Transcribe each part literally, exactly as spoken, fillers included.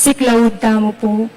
Iklaud tamu pu.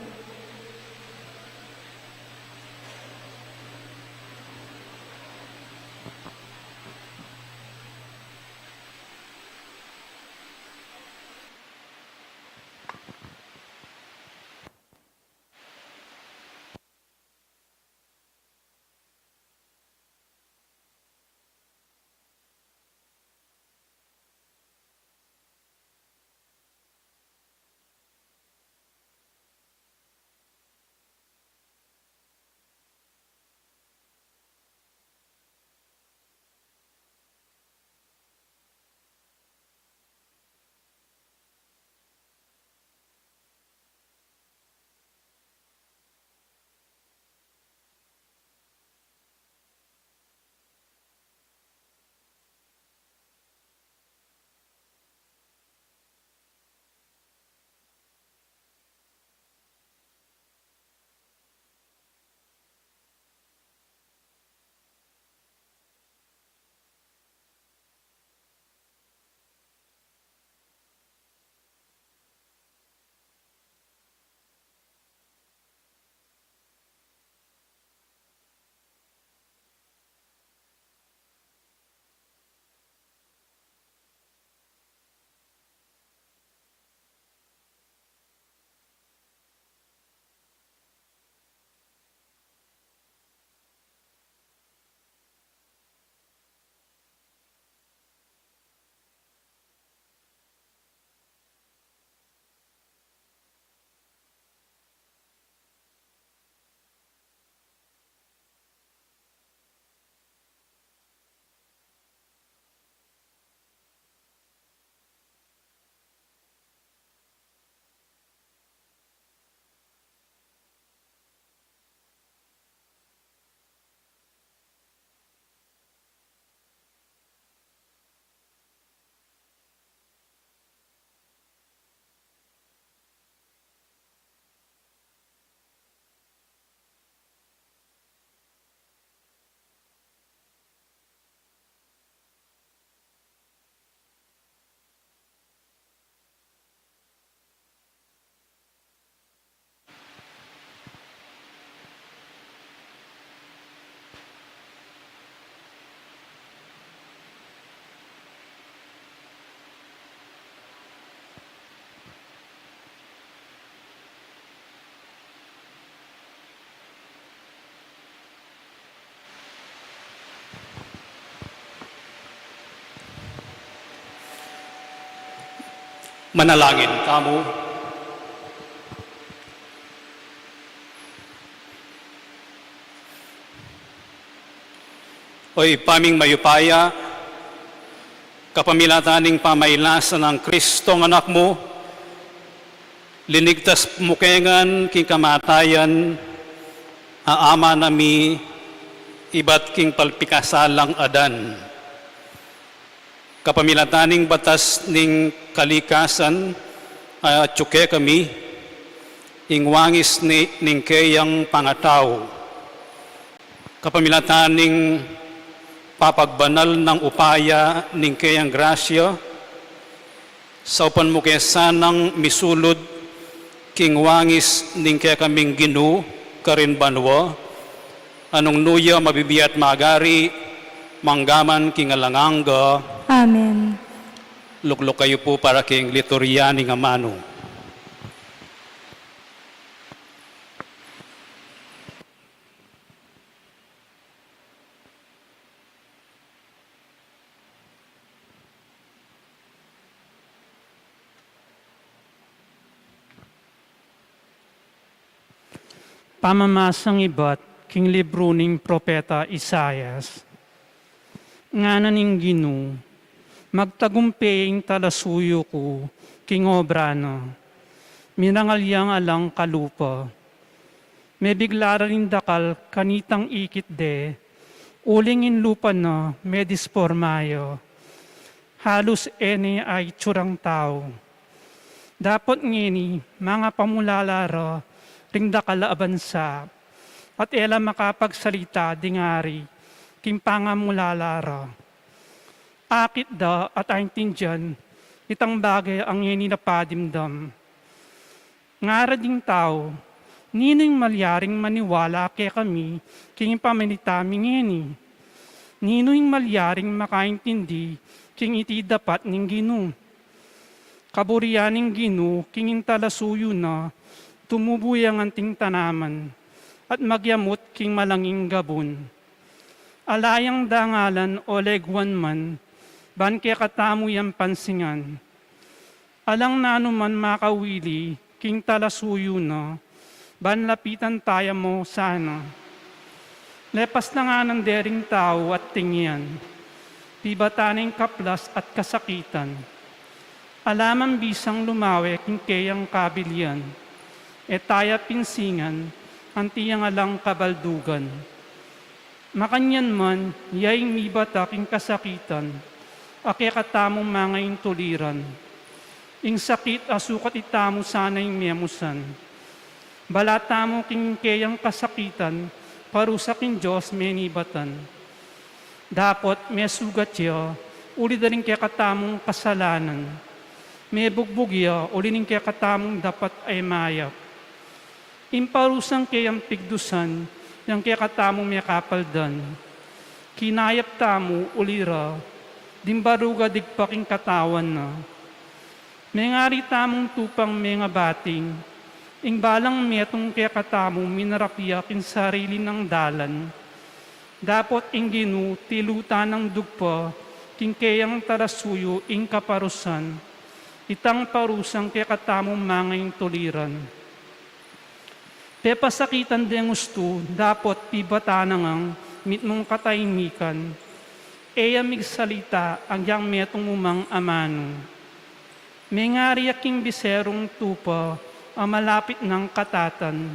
Manalangin tamu. O Ibpa ming mayupaya, kapamilatan ning pamailasan nang Kristong Anak mu, linigtas mu kami ngan king kamatayan, a Ama nami, ibat king palpikasalang adan. Kapamilatan ning batas ning kalikasan, a atyu kekami, ing wangis ni, ning keyang pangatau. Kapamilatan ning papagbanal nang upaya ning keyang grasya, saupan mu ke sanang misulud king wangis ning kekaming Ginu karin banua, a nung nu ya mabibie at magari, mangga man king alang angga. Amen. Lukluk kayu pu para king liturya ning amanu. Pamamasang ibat king libru ning propeta Isaias. Ngana ning Ginu, magtagumpe ing talasuyu ku king obra na. Minangal yang alang kalupa. Mebigla la ring dakal kanitang ikit de, uling ing lupa na medisporma ya. Halus e ne itsurang tau. Dapot ngeni, mangapamulala ra ring dakal a bansa, at e la makapagsalita ding ari king pangamulala ra. Akit da at aintindian itang bage a ngeni napadimdam. Ngara ding tau, ninu ing malyaring maniwala kekami king pamilita mi ngeni? Ninu ing malyaring makaintindi king iti dapat ning Ginu? Kaburian ning Ginu king ing talasuyu na, tumubu yang anting tanaman, at magyamut king malanging gabun. Ala yang dangalan o leguan man, ban kekatamu yang pansingan. Alang nanu man makawili king talasuyu na, ban lapitan taya mu sana. Lepas na ngana dering tau at tinggyan, pibatan ing kaplas at kasakitan. Ala mang bisang lumawe king keyang kabilian, e taya pinsingan anti yang alang kabaldugan. Makanyan man, ya ing mibatak ing kasakitan a kekatamung mangaintuliran. Ing sakit a sukat itamu sana ing memusan. Balat tamu king keyang kasakitan, parusa king Dios menibatan. Dapot mesugat ya uli da ring kekatamung kasalanan. Mebugbug ya uli ning kekatamung dapat a mayap. Ing parusang keyang pigdusan, yang kekatamung mekapaldan. Kinayap tamu uli ra ding baruga digpa king katawan na. Mengari tamung tupang mengabating, ing balang metung kekatamung minarapia king sarili nang dalan. Dapot ing Ginu tilutan nang dugpa king keyang talasuyu ing kaparusan, itang parusang kekatamung mangaintuliran. Pepasakitan deng ustu, dapot pibatan na ngang mitmung kataimikan. E ya migsalita agyang metung mu mang amanu. Mengari ya king biserung tupa a malapit nang katatan.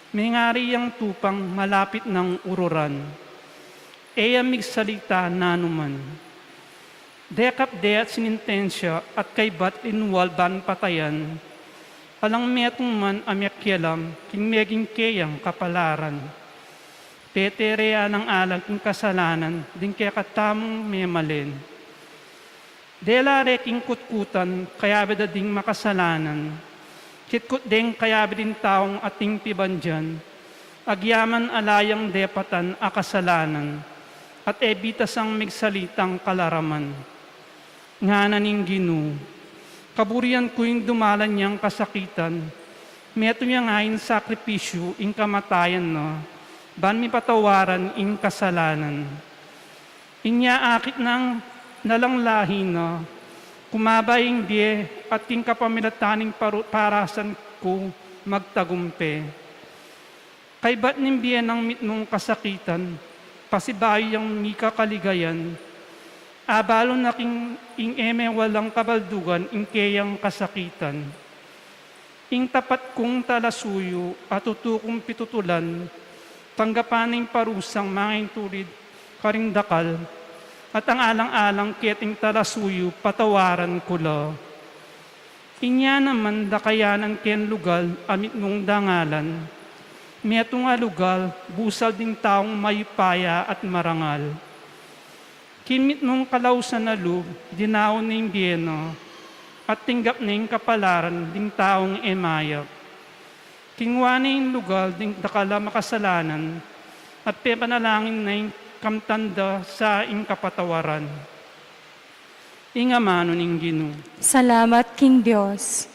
Mengari yang tupang malapit nang ururan. E ya migsalita nanu man. Dekap de at sinintensya at kaybat linual ban patayan. Alang metung man a mekialam king meging keyang kapalaran. Peterean nang alang king kasalanan ding kekatamung memalen. Dela re king kutkutan, kayabe da ding makasalanan. Kitkut deng kayabe ding taung ating pibandian, agyaman ala yang depatan a kasalanan, at e bitasang migsalitang kalaraman. Ngana ning Ginu, kaburian ku ing dumalan yang kasakitan, metung ya nga ing sakripisyu ing kamatayan na, ban mipatawaran ing kasalanan. Inya akit nang nalang lahi na, kumaba ing bie at king kapamilatan ning paru-, parasan ku magtagumpe. Kaybat ning bie nang mitmung kasakitan, pasibayu yang mika kaligayan, abalu na king ing e me walang kabaldugan ing keyang kasakitan. Ing tapat kung talasuyu a tutu kung pitutulan, tanggapan ing parusang mangaintulid karing dakal, at ang alang-alang keting talasuyu patawaran ku la. Inya naman dakayanan ken lugal a mitmung dangalan, metung a lugal busal ding taung mayupaya at marangal. King mitmung kalausan a lub, dinaun ne ing bie na, at tinggap ne ing kapalaran ding taung e mayap. Kingwa ne ing lugal ding dakal a makasalanan, at pepanalangin ne ing kamtan da sa ing kapatawaran. Ing amanu ning Ginu. Salamat king Dios.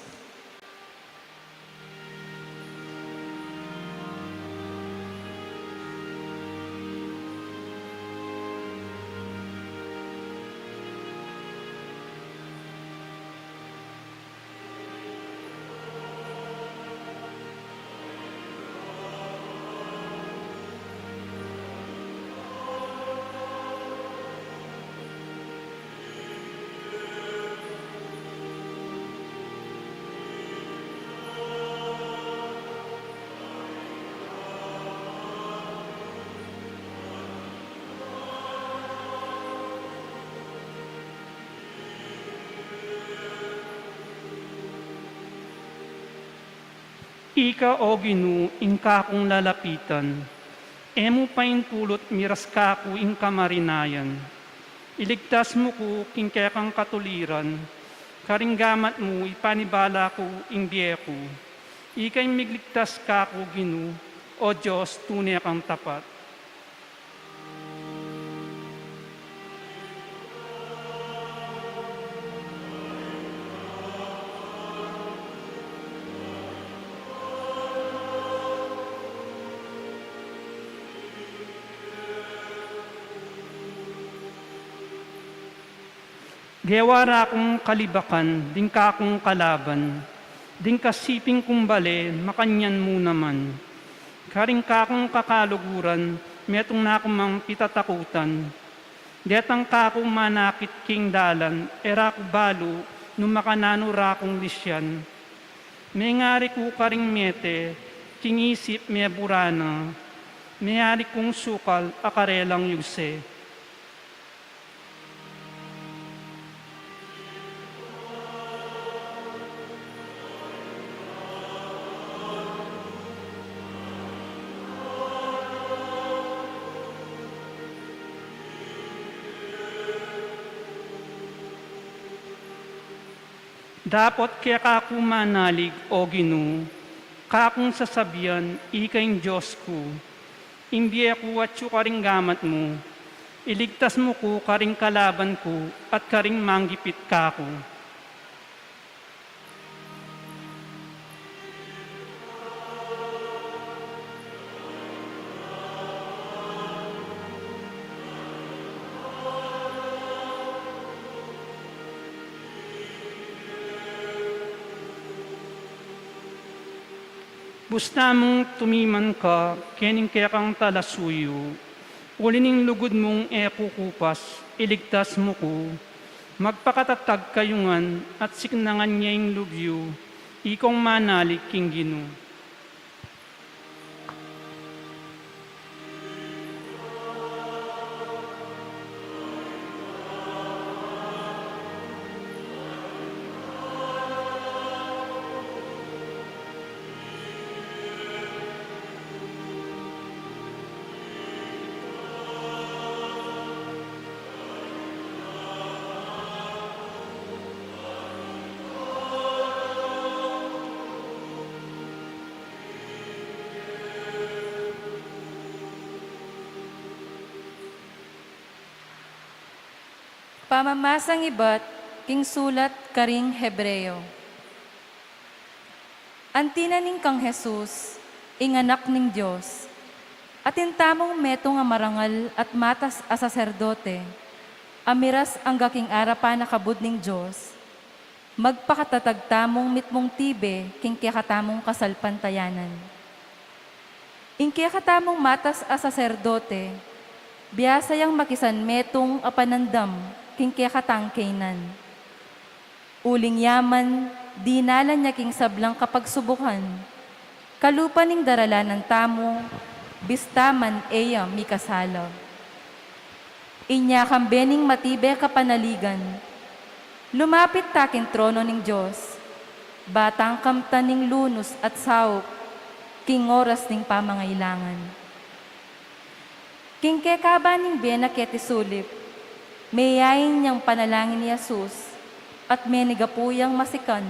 Ika, O Ginu, ing kakung lalapitan, e mu paintulut miras kaku ing kamarinayan. Iligtas mu ku king kekang katuliran, karing gamat mu ipanibala ku ing bie ku. Ika ing migligtas kaku, Ginu, O Dios, tune kang tapat. Gewa ra kung kalibakan ding kakung kalaban, ding kasiping kung bale makanyan mu naman. Karing kakung kakaluguran, metung na ku mang pitatakutan. Detang kaku manakit king dalan, e ra ku balu nung makananu ra kung lisyan. Mengari ku karing mete, king isip mebura na, meyari kung sukal a karelang yuse. Dapot keka ku manalig, O Ginu, kakung sasabian, ika ing Dios ku. Ing bie ku atyu karing gamat mu, iligtas mu ku karing kalaban ku at karing manggipit kaku. Busta mung tumiman ka kening kekang talasuyu, uli ning lugud mung e kukupas, iligtas mu ku. Magpakatatag kayu ngan at siknangan ye ing lub yu, ikong manalig king Ginu. Pamamasang ibat king sulat karing Hebreo. Anti na ning kang Jesus, ing Anak ning Dios, atin tamung metung a marangal at matas a saserdote, a miras angga king arapan a kabud ning Dios, magpakatatag tamung mitmung tibe king kekatamung kasalpantayanan. Ing kekatamung matas a saserdote, biasa yang makisan metung a panandam king kekatang kaynan. Uling ya man, dinalan ya king sablang kapagsubukan, kalupa ning daralanan tamu, bista man e ya mikasala. Inya kambe ning matibe kapanaligan, lumapit ta king trono ning Dios, ba tang kamtan ing lunus at saup king oras ning pamangailangan. King kekaba ning bie na keti sulip, meyain yang panalangin i Jesus, at menigapu yang masikan,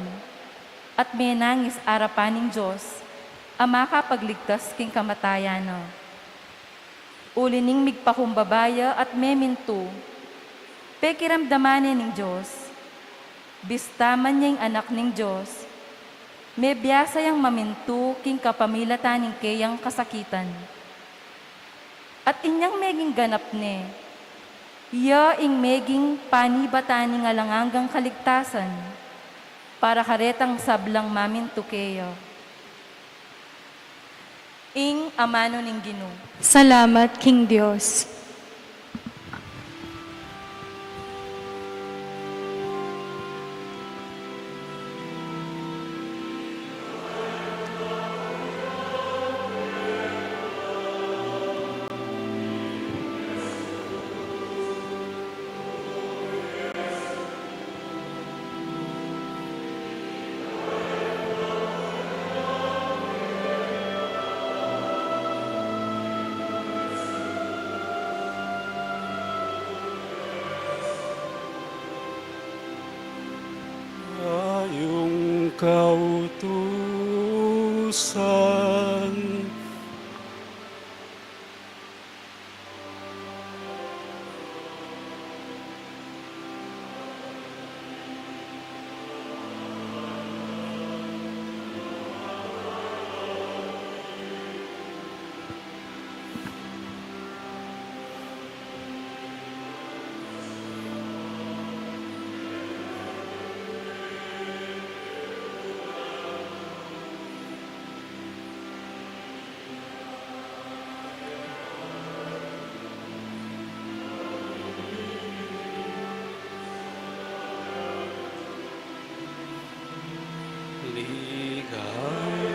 at menangis arapan ning Dios, a makapagligtas king kamatayan na. Uli ning migpakumbaba ya at memintu, pekiramdaman ne ning Dios, bista man ya ing Anak ning Dios, mebiasa yang mamintu king kapamilatan ning keyang kasakitan. At inyang meging ganap ne, ya ing meging panibatan ning alang anggang kaligtasan para karetang sablang mamintu keya. Ing amanu ning Ginu. Salamat king Dios. Ayung kautu San Ligaya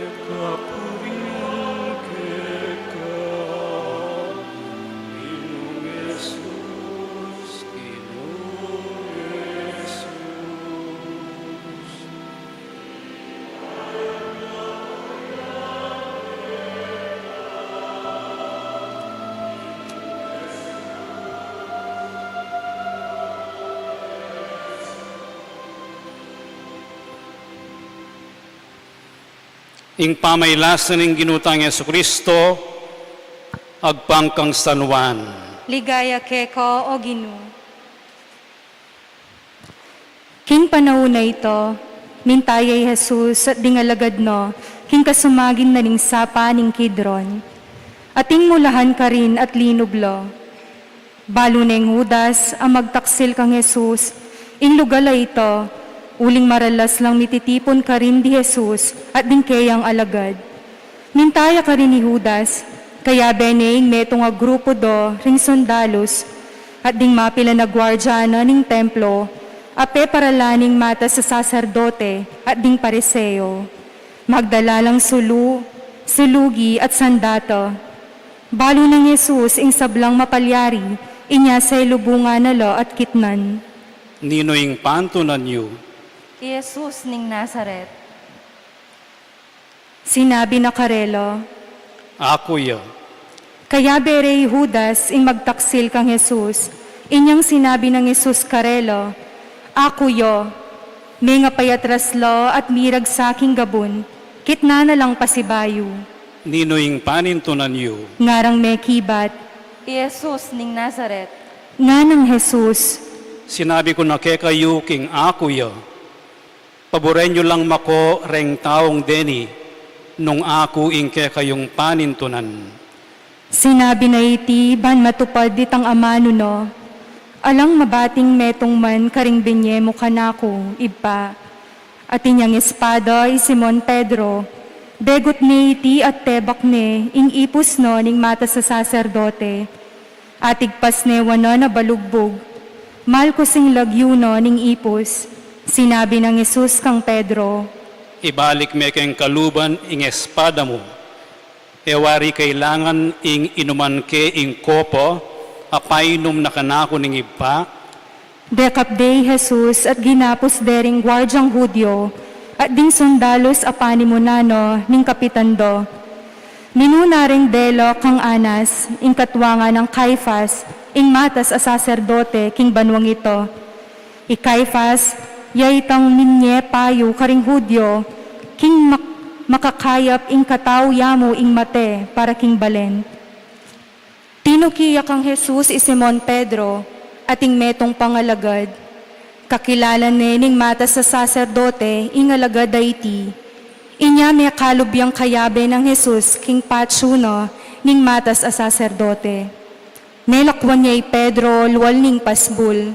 at kapurian keka, Ginung Jesus, Ginung Jesus. Ing pamailasan ning Ginu tang Jesucristo, agpang kang San Juan. Ligaya keka, O Ginu. King panaun a ito, minta ya i Jesus at ding alagad na king kasumagin na ning sapa ning Kidron. Ating mulahan karin at linub la. Balu neng Judas a magtaksil kang Jesus ing lugal a ita, uling maralas lang mititipun karin di Jesus at ding keyang alagad. Minta ya karin i Judas, kayabe ne ing metung a grupu do ring sundalus at ding mapilan a guardia na ning templo a peparalan ning matas a saserdote at ding Pariseo. Magdala lang sulu, sulugi at sandata. Balu nang Jesus ing sablang mapalyari, inya selubungan na la at kitnan. Ninu ing pantunan yu? I Jesus ning Nazaret. Sinabi na karela, Aku ya. Kayabe re i Judas ing magtaksil kang Jesus. Inyang sinabi nang Jesus karela, Aku ya. Mengapayatras la at miragsa king gabun, kitnan na lang pasibayu. Ninu ing panintunan yu? Ngarang mekibat, I Jesus ning Nazaret. Nganang Jesus, Sinabi ku na kekayu king aku ya. Paburen yu lang mako reng taung deni, nung aku ing kekayung panintunan. Sinabi na iti ban matupad itang amanu na, Alang mabating metung man karing binye mu kanaku, Ibpa. At inyang espada i Simon Pedro, begut ne iti at tebak ne ing ipus na ning matas a saserdote. Atigpas ne wanan a balugbug, malkus ing lagyu na ning ipus. Sinabi nang Jesus kang Pedro, Ibalik me keng kaluban ing espada mu. E wari kailangan ing inuman ke ing kopa a painum na kanaku ning Ibpa? Dekap de i Jesus at ginapus de ring guardiang Judio at ding sundalus a panimunan na ning kapitan da. Minuna ring dela kang Anas, ing katwa nang Caifas, ing matas a saserdote king banuang ita. I Caifas, ya itang minye payu karing Judio, king mak-, makakayap ing katau ya mu ing mate para king balen. Tinuki ya kang Jesus i Simon Pedro at ing metung pang alagad. Kakilala ne ning matas a saserdote ing alagad a iti. Inya mekalub yang kayabe nang Jesus king patsu na ning matas a saserdote. Melakwan ya i Pedro lual ning pasbul.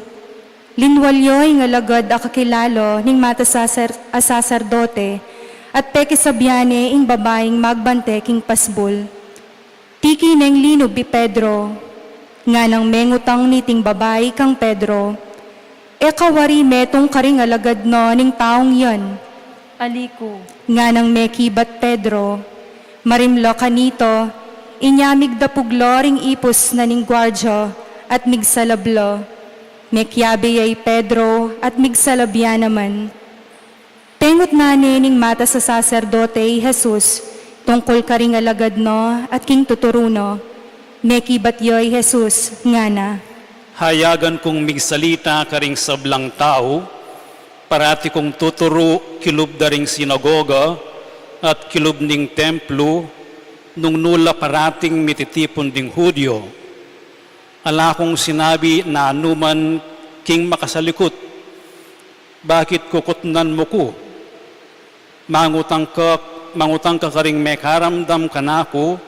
Linwal ya ing alagad a kakilala ning matas a saser-, a saserdote at pekisabyan ne ing babaing magbante king pasbul. Tiki neng linub i Pedro. Nganang mengutang niting babai kang Pedro, E ka wari metung karing alagad na ning taung yan? Ali ku, nganang mekibat Pedro. Marimla kanita, inya migdapug la ring ipus na ning guardia at migsalab la. Mekiabe ya i Pedro at migsalab ya naman. Pengutnan ne ning matas a saserdote i Jesus tungkul karing alagad na at king tuturu na. Mekibat ya i Jesus, ngana, Hayagan kung migsalita karing sablang tau, parati kung tuturu kilub da ring sinagoga, At kilub ning templo, nung nu la parating mititipun ding Judio, ala kung sinabi nanuman king makasalikut, "Bakit kukutnan mu ku? Mangutang ka, mangutang ka karing mekaramdam kanaku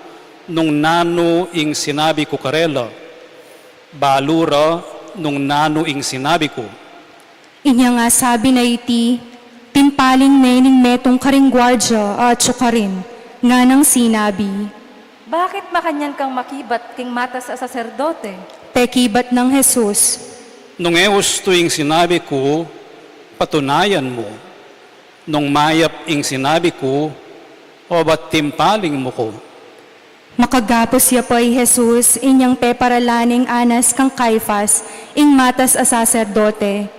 nung nanu ing sinabi ku karela. Balu ra nung nanu ing sinabi ku." Inyang asabi na iti, timpaling ne ning metung karing guardia a atsu karin, nganang sinabi, "Bakit makanyan kang makibat king matas a saserdote?" Pekibat nang Jesus, "Nung e ustu ing sinabi ku, patunayan mu. Nung mayap ing sinabi ku, obat timpaling mu ku." Makagapus ya pa i Jesus, inyang peparalan ing Anas kang Caifas, ing matas a saserdote.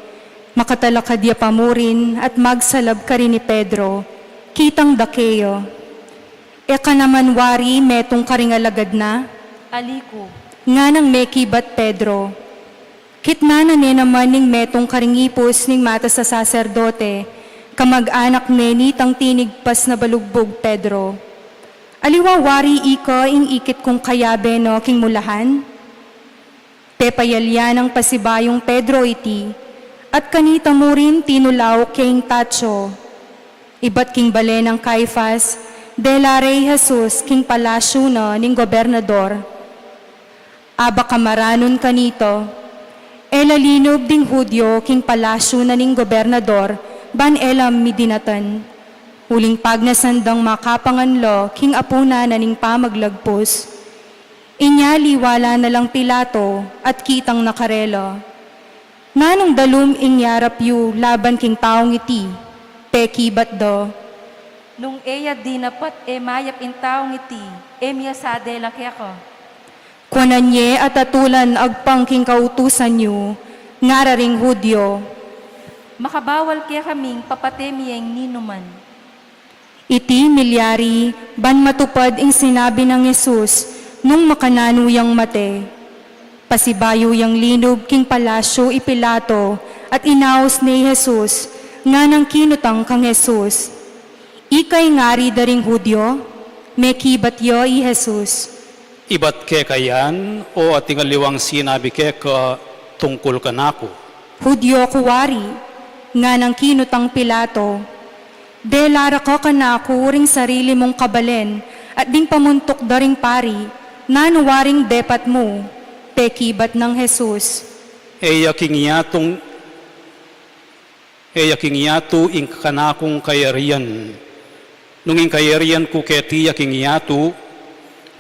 Makatalakad ya pa murin at magsalab karin i Pedro. Kitang dake ya. "E ka naman wari metung karing alagad na?" "Ali ku," nganang mekibat Pedro. Kitnan na ne naman ning metung karing ipus ning matas a saserdote, kamag-anak ne nitang tinigpas na balugbug Pedro. "Aliwa wari ika ing ikit kung kayabe no king mulahan?" Pepayalya nang pasibayung Pedro iti, at kanita murin tinulauk ya ing tatso. Ibat king bale nang Caifas, dela re i Jesus king palasyu na ning gobernador. Aba kamaranun kanita, e la linub ding Judio king palasyu na ning gobernador ban e la midinatan, uling pagnasan dang makapangan la king apunan na ning pamaglagpus. Inya liwala na lang Pilato at kitang na karela, "Nanung dalum ing yarap yu laban king taung iti?" Pekibat da, "Nung e ya dinapat e mayap ing taung iti, e mi ya sadela keka." "Kuanan ye at atulan agpang king kautusan yu," ngara ring Judio. "Makabawal kekaming papate mi ya ing ninuman." Iti milyari ban matupad ing sinabi nang Jesus nung makananu yang mate. Pasibayu yang linub king palasyu i Pilato at inaus ne i Jesus, nganang kinutang kang Jesus, "Ika ing ari da ring Judio?" Mekibat ya i Jesus, "Ibat keka yan o ating aliwang sinabi keka tungkul kanaku?" "Judio ku wari," nganang kinutang Pilato. "Dela ra ka kanaku ring sarili mung kabalen at ding pamuntuk da ring pari, nanu waring depat mu?" Pekibat nang Jesus, "E ya king yatung, e ya king yatu ing kanakung kayarian. Nung ing kayarian ku keti ya king yatu,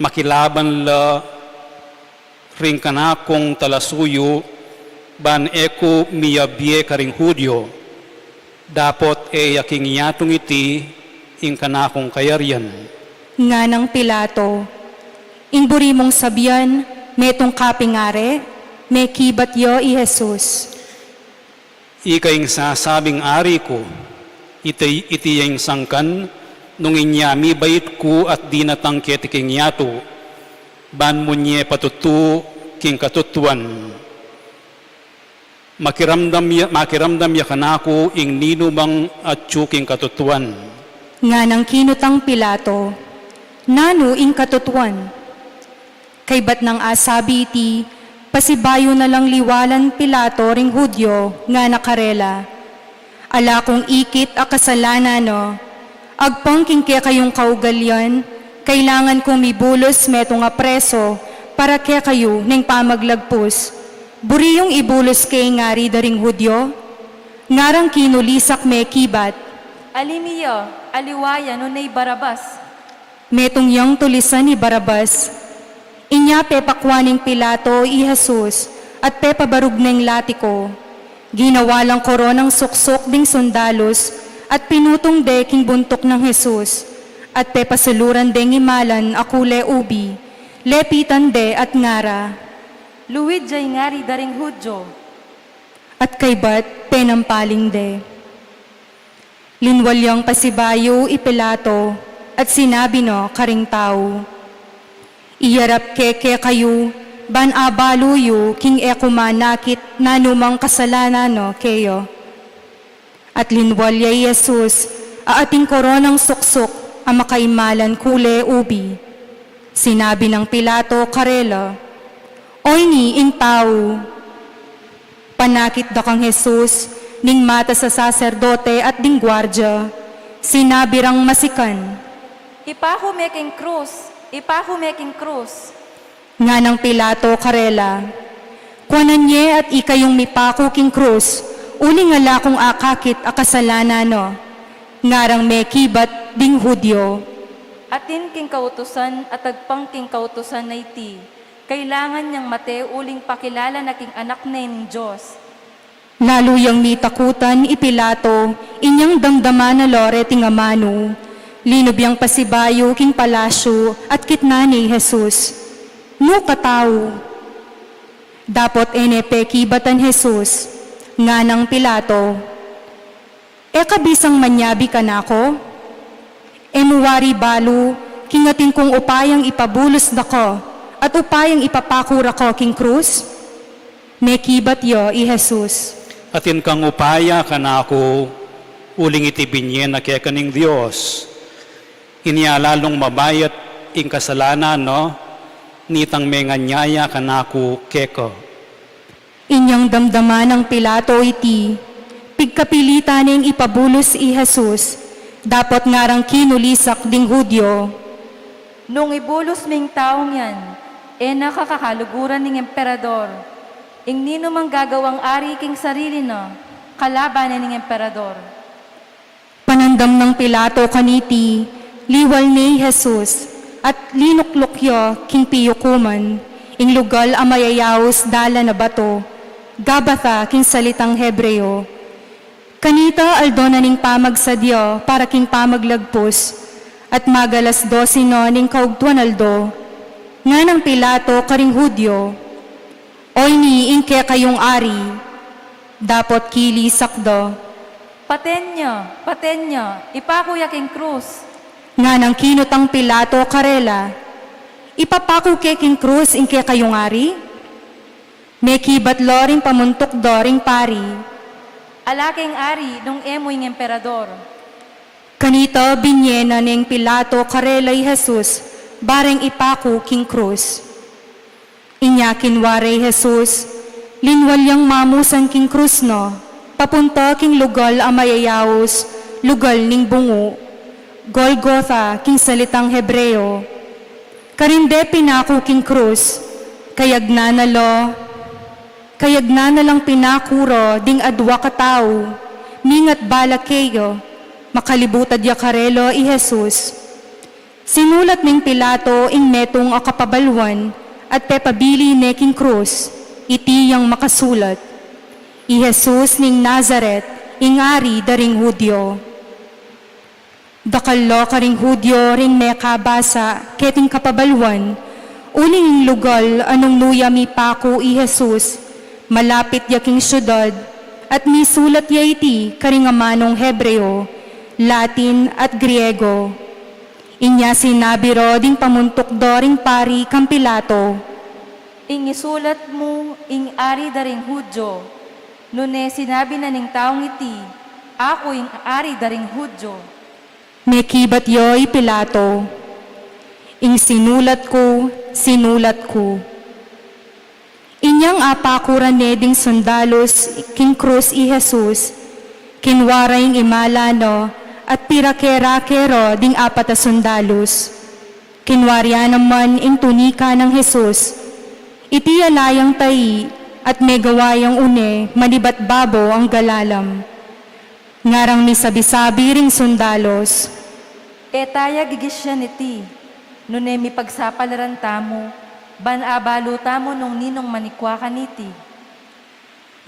makilaban la ring kanakung talasuyu, ban e ku miyabie karing Judio. Dapot e ya king yatung iti ing kanakung kayarian." Nganang Pilato, "Ing buri mung sabian, metung ka ping ari?" Mekibat ya i Jesus, "Ika ing sasabing ari ku. Iti, iti ya ing sangkan nung inya mibait ku at dinatang keti king yatu, ban munye patutu king katutuan. Makiramdam ya, makiramdam ya kanaku ing ninumang atyu king katutuan." Nganang kinutang Pilato, "Nanu ing katutuan?" Kaybat nang asabi iti, pasibayu na lang liwalan Pilato ring Judio, ngana karela, "Ala kung ikit a kasalanan no. Agpang king kekayung kaugalian, kailangan kung mibulus metung a preso para kekayu ning pamaglagpus. Buri yung ibulus ke ing ari da ring Judio?" Ngarang kinulisak mekibat, "Ali mi ya, aliwa ya nune i Barabas." Metung yang tulisan i Barabas. Inya pepakua ning Pilato i Jesus at pepabarug neng latiku. Ginawa lang koronang suksuk ding sundalus at pinutung de king buntuk nang Jesus at pepasuluran deng imalan a kule ubi. Lepitan de at ngara, "Luid ya ing ari da ring Judio." At kaybat penampaling de. Linwal yang pasibayu i Pilato at sinabi no karing tau, "Iyarap ke kekayu ban abalu yu king e ku manakit nanumang kasalanan no keya." At linwal ya i Jesus a ating koronang suksuk a makaimalan kule ubi. Sinabi nang Pilato karela, "O ini ing tau." Panakit da kang Jesus ning matas a saserdote at ding guardia, sinabi rang masikan, "Ipaku me king krus! Ipaku me king krus!" Nganang Pilato karela, "Kuanan ye at ikayung mipaku king krus, uling ala kung akakit a kasalanan no." Ngarang mekibat ding Judio, "Atin king kautusan at agpang king kautusan a iti, kailangan yang mate uling pakilala na king Anak ne ning Dios." Lalu yang mitakutan i Pilato, inyang damdaman na lo reting amanu. Linub yang pasibayu king palasyu at kitnan ne i Jesus. Nu ka tau? Dapot e ne pekibatan Jesus. Nganang Pilato, "E ka bisang manyabi kanaku? E mu wari balu king atin kung upayang ipabulus da ka at upayang ipapaku ra ka king krus?" Mekibat ya i Jesus, "Atin kang upaya kanaku, uling iti binye na keka ning Dios. Inya lalung mabayat ing kasalanan no, nitang menganyaya kanaku keka." Inyang damdaman nang Pilato iti, pigkapilitan neng ipabulus i Jesus, dapot ngarang kinulisak ding Judio, "Nung ibulus me ing taung yan, e na ka kakaluguran ning emperador. Ing ninumang gagawang ari king sarili na, kalaban ne ning emperador." Panandam nang Pilato kaniti, liwal ne i Jesus, at linukluk ya king piyukuman, ing lugal a mayayaus dalan a batu, Gabata king salitang Hebreo. Kanita aldo na ning pamagsadya para king pamaglagpus, at magalas dose na ning kaugtuan aldo. Nganang Pilato karing Judio, "O ini ing kekayung ari?" Dapot kilisak da, "Paten ya, paten ya, ipaku ya king krus." Nganang kinutang Pilato karela, "Ipapaku ke king krus ing kekayung ari?" Mekibat lo ring pamuntuk do ring pari, "Ala keng ari nung e mu ing emperador." Kanita binye na neng Pilato karela i Jesus, bareng ipaku king krus. Inya kinwa re i Jesus, linwal yang mamusan king krus no, papunta king lugal a mayayaus, lugal ning bungu, Golgotha king salitang Hebreo. Karin de pinaku king krus, kayagnan na lo, kayagnan na lang pinaku ro ding adwa katau, mingat bala keya, makalibutad ya karela i Jesus. Sinulat neng Pilato ing metung a kapabaluan at pepabili ne king krus, iti yang makasulat, "I Jesus ning Nazaret, ing Ari da ring Judio." Dakal lo karing Judio ring mekabasa keting kapabaluan, uling ing lugal a nung nu ya mipaku i Jesus, malapit ya king siudad, at misulat ya iti karing amanung Hebreo, Latin, at Griego. Inya sinabi ro ding pamuntuk do ring pari kang Pilato, "Ing isulat mu, 'Ing Ari da ring Judio,' nune sinabi na ning taung iti, 'Aku ing Ari da ring Judio.'" Mekibat ya i Pilato, "Ing sinulat ku, sinulat ku." Inyang apaku ra ne ding sundalus king krus i Jesus, kinwa ra ing imala na at pirake-rake ra ding apat a sundalus. Kinwa rya naman ing tunika nang Jesus. Iti ala yang tai at megawa yang une manibat babo ang galalam. Ngarang misabi-sabi ring sundalus, "E taya gigisyan iti, nune mipagsapalaran tamu, ban abalu tamu nung ninung manikwa kaniti."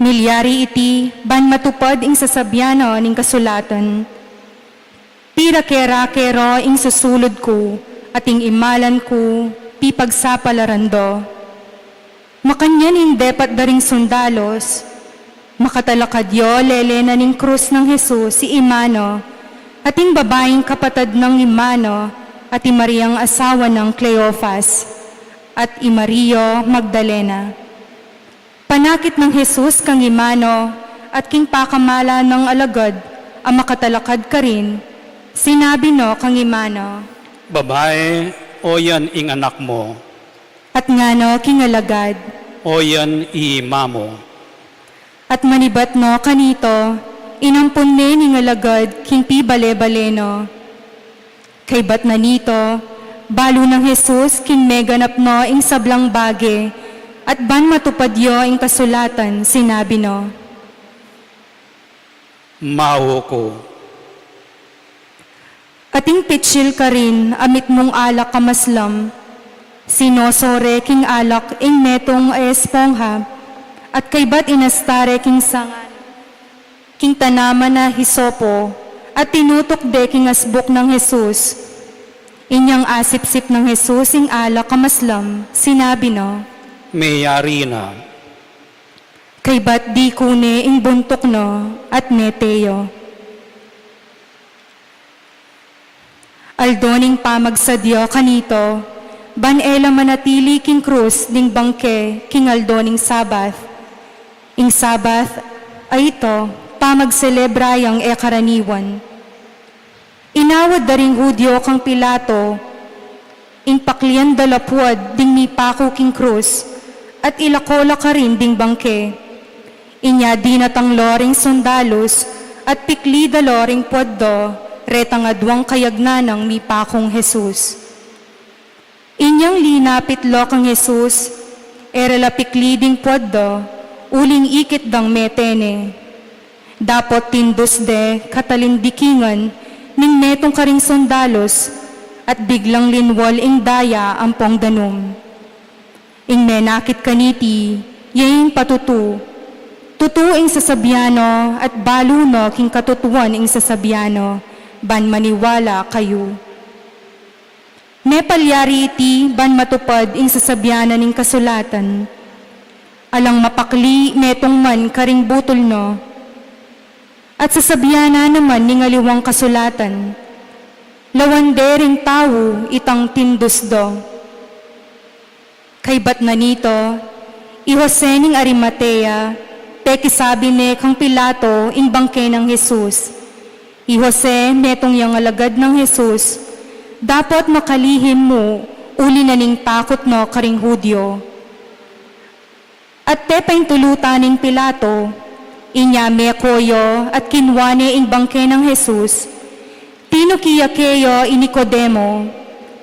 Milyari iti ban matupad ing sasabian na ning kasulatan, "Pirake-rake ra ing susulud ku, at ing imalan ku pipagsapalaran da." Makanyan ing depat da ring sundalus, makatalakad ya lele na ning krus nang Jesus i ima na, at ing babaing kapatad nang ima na, at i Mariang asawa nang Cleofas, at i Maria Magdalena. Panakit nang Jesus kang ima na at king pakamalan nang alagad a makatalakad karin, Sinabi no kang ima na, "Babai, o yan ing anak mu." At ngana king alagad, "O yan ing ima mu." At manibat no kanita, inampun ne ning alagad king pibale-bale na. Kaybat na nita, balu nang Jesus king meganap na ing sablang bage, at ban matupad ya ing kasulatan, sinabi na, "Mau ku." Ating pitsil karin a mitmung alak a maslam, sinosore king alak ing metung a espongha, at kaybat inasta re king sangan, king tanaman a hisopo, at tinutuk de king asbuk nang Jesus. Inyang asipsip nang Jesus ing alak a maslam, sinabi na, "Meyari na." Kaybat dikune ing buntuk na at mete ya. Aldo ning pamagsadya kanita, ban e la manatili king krus ding bangke king aldo ning Sabat. Ing Sabat a ita, pamagselebra yang e karaniwan. Inawad da ring Judio kang Pilato ing paklian da la puad ding mipaku king krus, at ilako la karin ding bangke. Inya dinatang la ring sundalus, at pikli da la ring puad da, retang aduang kayagnan nang mipakung Jesus. Inyang linapit la kang Jesus, e ra la pikli ding puad da, uling ikit dang mete ne. Dapot tindus de katalindikingan ning metung karing sundalus, at biglang linwal ing daya ampong danum. Ing menakit kaniti, ya ing patutu. Tutu ing sasabian na, at balu na king katutuan ing sasabian na, ban maniwala kayu. Mepalyari iti ban matupad ing sasabian na ning kasulatan, "Alang mapakli metung man karing butul na." At sasabian na naman ning aliwang kasulatan, "Lawan de ring tau itang tindus da." Kaybat na nita, i Jose ning Arimatea, pekisabi ne kang Pilato ing bangke nang Jesus. I Jose, metung yang alagad nang Jesus, dapot makalihim mu uli na ning takut na karing Judio. At pepaintulutan ning Pilato, inya meko ya at kinua ne ing bangke nang Jesus, tinuki ya keya i Nicodemo,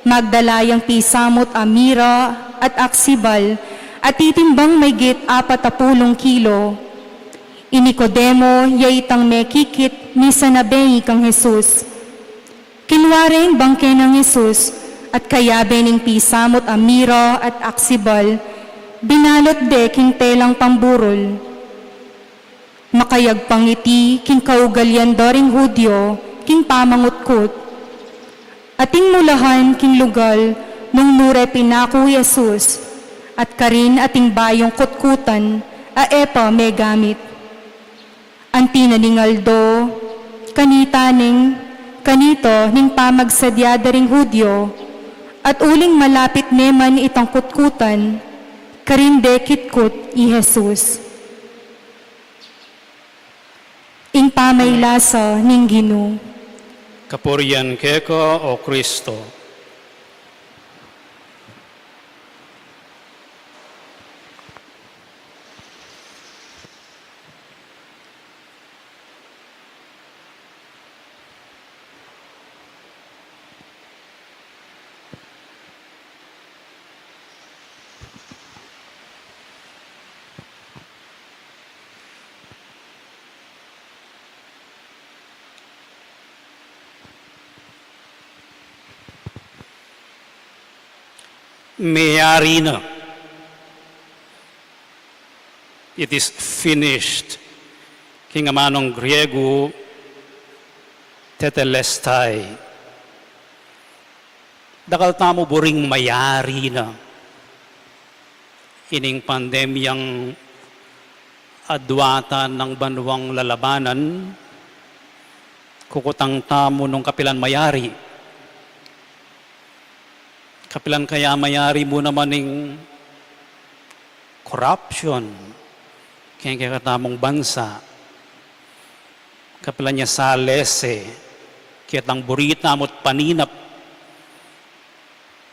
magdala yang pisamut a mira at aksibal, a titimbang maygit apat a pulung kilo. I Nicodemo, ya itang mekikit misan a bengi kang Jesus. Kinua re ing bangke nang Jesus, at kayabe ning pisamut a mira at aksibal, binalut de king telang pamburul. Makayagpang iti king kaugalian da ring Judio king pamangutkut. Ating mulahan king lugal nung nu re pinaku i Jesus, at karin ating bayung kutkutan a e pa megamit. Anti na ning aldo, kanita ning, kanita ning pamagsadya da ring Judio, at uling malapit ne man itang kutkutan, karin de kitkut i Jesus. Ing pamaylasa ning Ginu. Kapurian keka, O Kristo. Meyari na. It is finished. King amanung Griegu, tetelestai. Dakal tamu buring mayari na ining pandemyang adwatan ning banuang lalabanan. Kukutang tamu nung kapilan mayari. Kapilan kaya mayari mu naman ing corruption keng kekatamung bansa? Kapilan ya salese ketang buri tamu't paninap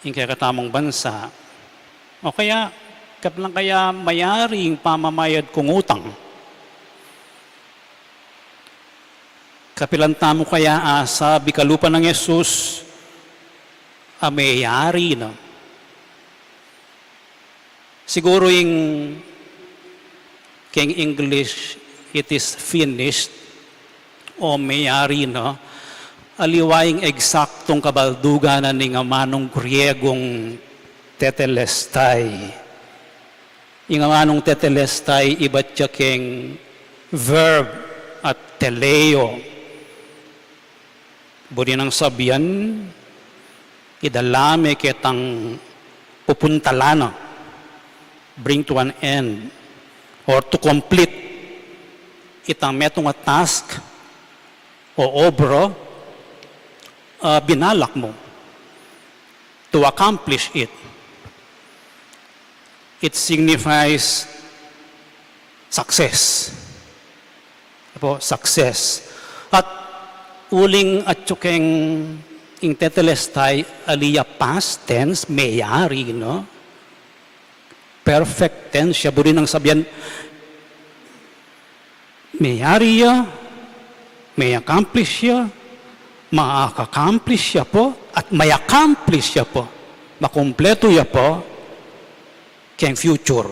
ing kekatamung bansa. O kaya, kapilan kaya mayari ing pamamayad kung utang? Kapilan tamu kaya asabi kalupa nang Jesus a meyari na? Siguru ing keng English, "It is finished," o "Meyari na," aliwa ing eksaktung kabaldugan na ning amanung Griegung tetelestai. Ing amanung tetelestai ibat ya keng verb a teleo. Buri nang sabian, idala me ketang pupuntalan na, bring to an end, or to complete itang metung a task o obra a binalak mu, to accomplish it. It signifies success. Apo, success. At uling atyu keng ing tetelestai, ali ya past tense, meyari, no? Perfect tense ya, buri nang sabian, meyari ya, may-accomplish ya, maaka-accomplish ya po, at may-accomplish ya po, makumpletu ya po keng future.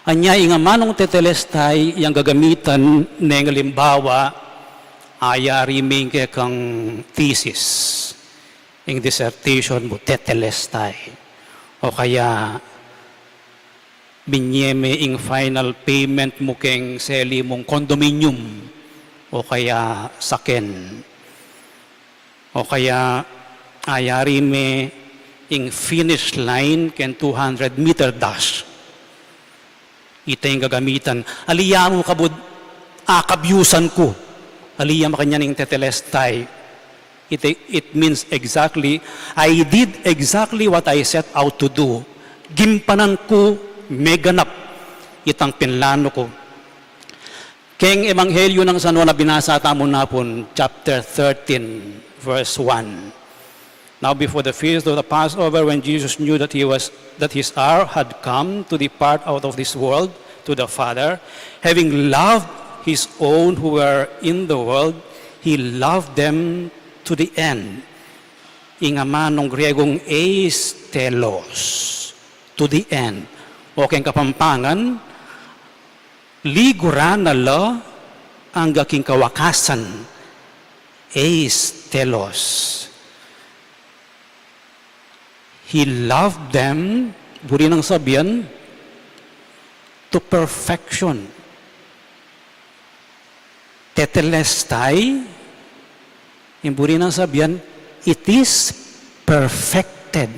Anya ing amanung tetelestai yang gagamitan neng alimbawa, ayari me ing kekang thesis, ing dissertation mu, tetelestai. O kaya, binye me ing final payment mu keng seli mung condominium, o kaya saken. O kaya, ayari me ing finish line keng two hundred meter dash. Ita ing gagamitan. Ali ya mu kabud, akabyusan ku. Ali ya makanyan ing tetelestai. It, it means exactly, I did exactly what I set out to do. Gimpanan ku, meganap itang pinlanu ku. Keng Ebanghelyo nang San Juan a binasa tamu napun, chapter thirteen, verse one. Now before the feast of the Passover, when Jesus knew that he was, that his hour had come to depart out of this world to the Father, having loved his own who were in the world, he loved them to the end. Ing amanung Griegung eis telos, to the end. O keng Kapampangan, liguran na la angga king kawakasan, eis telos. He loved them, buri nang sabian, to perfection. Tetelestai, ing buri nang sabian, it is perfected.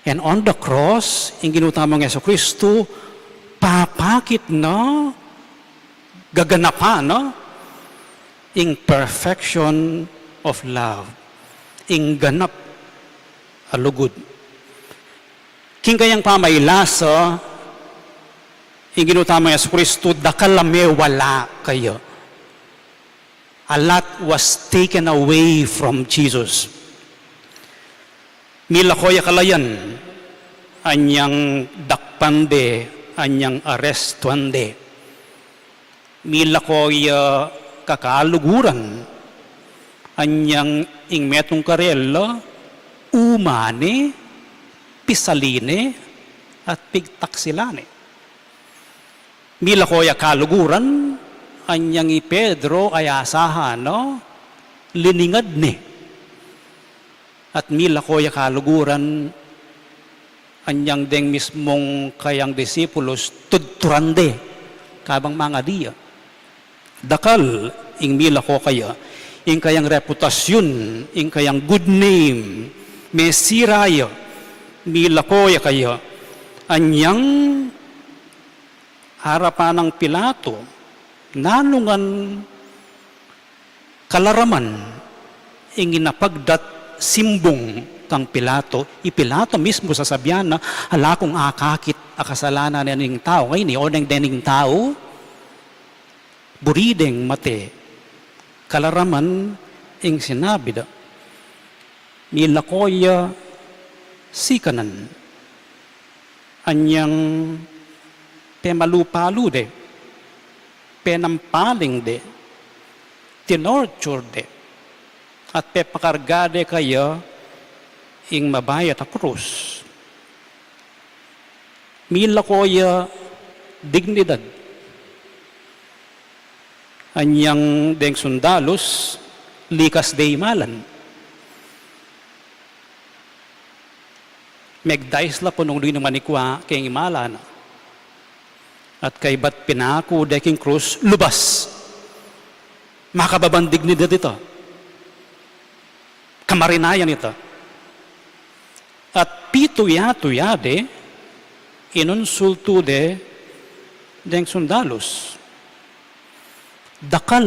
And on the cross, ing Ginu tamung Jesucristo, papakit na, gaganapan na ing perfection of love, ing ganap a lugud. King kayang pamailasa, ing Ginu tamung Jesucristo, dakal a mewala kaya. A lot was taken away from Jesus. Milako ya kalayan, anyang dakpan de, anyang arestuan de. Milako ya kakaluguran, anyang ing metung karela, uma ne, pisali ne, at pigtaksilan ne. Milako ya kaluguran, anyang i Pedro a asahan na, liningad ne. At milako ya kaluguran, anyang deng mismung kayang disipulus, tudturan de, kabang mangadi ya. Dakal ing milako kaya, ing kayang reputasyun, ing kayang good name, mesira ya, milako ya kaya, anyang harapan nang Pilato, nanu ngan kalaraman ing inapagdat simbung kang Pilato, i Pilato mismu sasabian na, ala kung akakit a kasalanan dening tau. Ngeni, o neng dening tau, buri deng mate, Kalaraman ing sinabi da, milako ya sikanan, anyang pemalu-palu de, penampaling de, tinorture de, at pepakarga de kaya ing mabayat a krus. Milako ya dignidad, anyang deng sundalus, likas de imalan. Megdais la punung dinu manikwa keng imala na. At kaybat pinaku de king krus, lubas. Makababan dignidad ita. Kamarinayan ita. At pituya-tuya de, inunsultu de deng sundalus. Dakal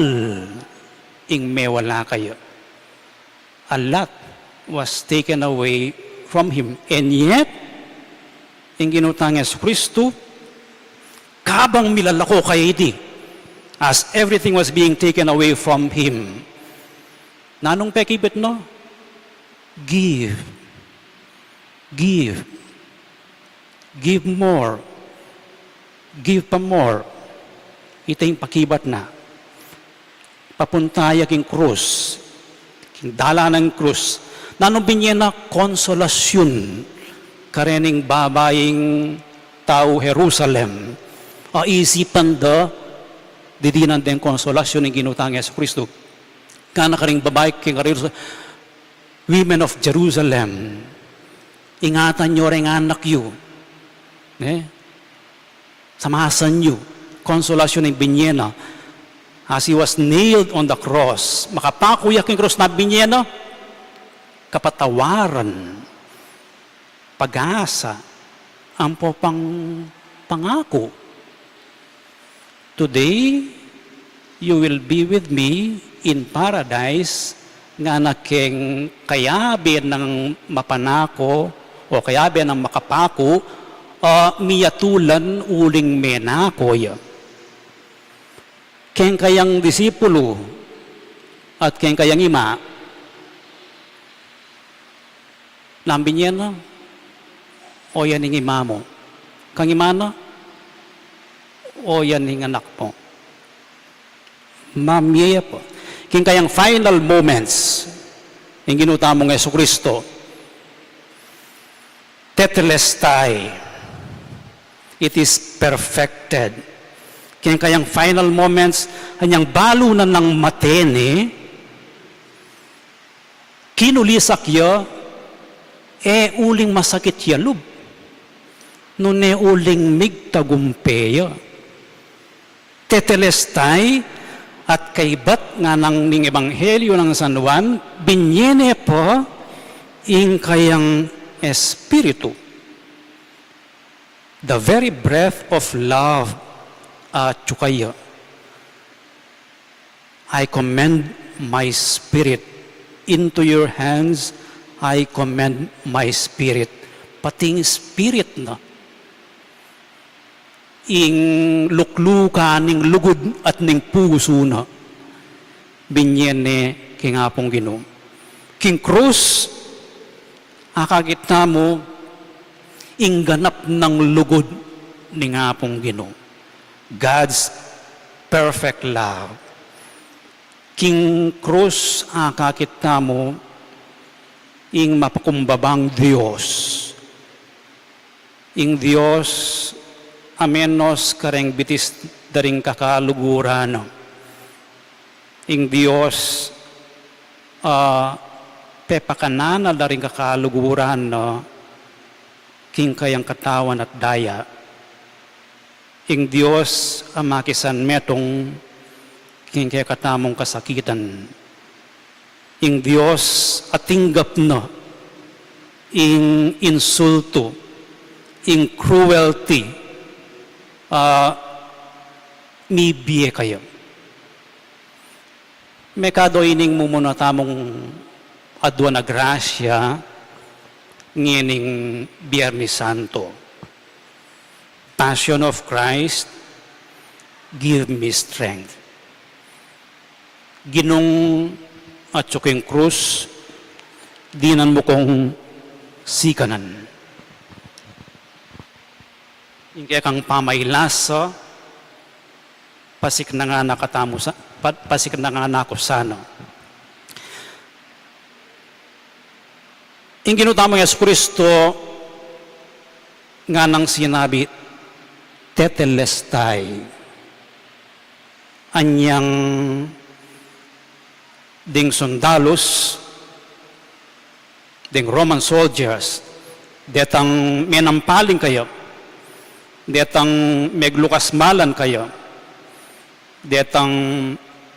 ing mewala kaya. A lot was taken away from him. And yet, ing Ginu tang Jesucristo, kabang milalako kaya iti, as everything was being taken away from him, nanung pekibit na? Give. Give. Give more. Give pa more. Ita ing pakibat na. Papunta ya king krus. King dalan ning krus. Nanung binye na? Konsolasyun. Karening babaing tau Jerusalem. A isipan da, didinan deng konsolasyun ning Ginu tang Jesucristo. Ngana karing babai king Jerusalem, women of Jerusalem, ingatan yu reng anak yu. Ne? Samasan yu. Konsolasyun ing binye na. As he was nailed on the cross, makapaku ya king krus, na binye na kapatawaran, pag-asa, ampo pang pangaku. Today, you will be with me in paradise, ngana keng kayabe nang mapanako o kayabe nang makapaku, a miyatulan uling menako ya. Keng kayang disipulu at keng kayang ima, nanu ing binye na? O yan ing ima mu. Kang ima na? O yan ing anak mu. Mamye ya pu. King kayang final moments, ing Ginu tamung Jesucristo, tetelestai, it is perfected. King kayang final moments, anyang balu na nang mate ne, kinulisak ya, e uling masakit ya lub, nune uling migtagumpe ya. Tetelestai, at kaybat nganang ning Ebanghelyo nang San Juan, binye ne pa ing kayang Espiritu. The very breath of love, a, atyu kaya. I commend my spirit. Into your hands, I commend my spirit. Pati ing spirit na, ing luklukan ning lugud at ning pusu na, binye ne king Apung Ginu. King krus, akakit tamu ing ganap nang lugud ning Apung Ginu. God's perfect love. King krus, akakit tamu ing mapakumbabang Dios. Ing Dios a menos kareng bitis da ring kakaluguran na. Ing Dios a pepakanan na da ring kakaluguran na king kayang katawan at daya. Ing Dios a makisanmetung king kekatamung kasakitan. Ing Dios a tinggap na ing insultu, ing cruelty, a mibie kaya. Mekad o ining mumuna tamung aduan a grasya ngening Biernes Santo. Passion of Christ, give me strength. Ginung, atyu king krus, dinan mu kung sikanan. Ing kekang pamailasa, pasiknangan na katamu sa-, pa-, pasiknangan na ku sana. Ing Ginu tamung Jesucristo, nganang sinabi, "Tetelestai." Anyang ding sundalus, ding Roman soldiers, detang menampaling kaya, detang meglukasmalan kaya, detang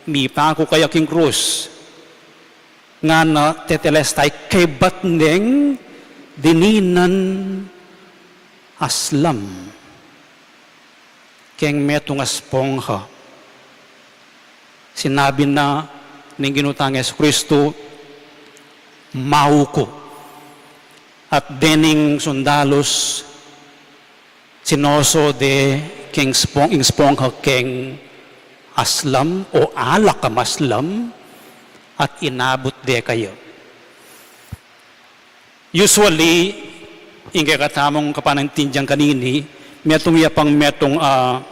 mipaku kaya king krus, ngana tetelestai kaybat neng dininan aslam keng metung a espongha. Sinabi na ning Ginu tang Jesucristo, "Mau ku." At dening sundalus, sinoso de keng espong-, ing espongha keng aslam o alak a maslam, at inabut de kaya. Usually, ing kekatamung kapanintindian kanini, metung ya pang metung, ah,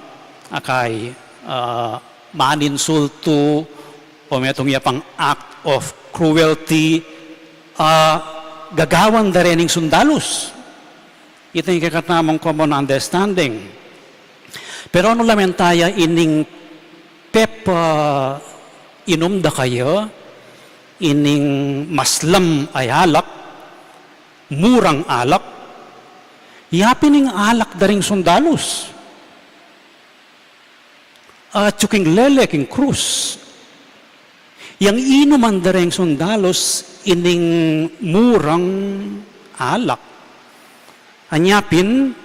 akay, ah, maninsultu, o metung ya pang act of cruelty, ah, gagawan da rening sundalus. Ita ing kekatamung common understanding. Pero nu la menta ya ining pepainum da kaya ining maslam a alak, murang alak, yapin ing alak da ring sundalus. Atyu king lele king krus. Yang inuman da reng sundalus ining murang alak. Anya pin,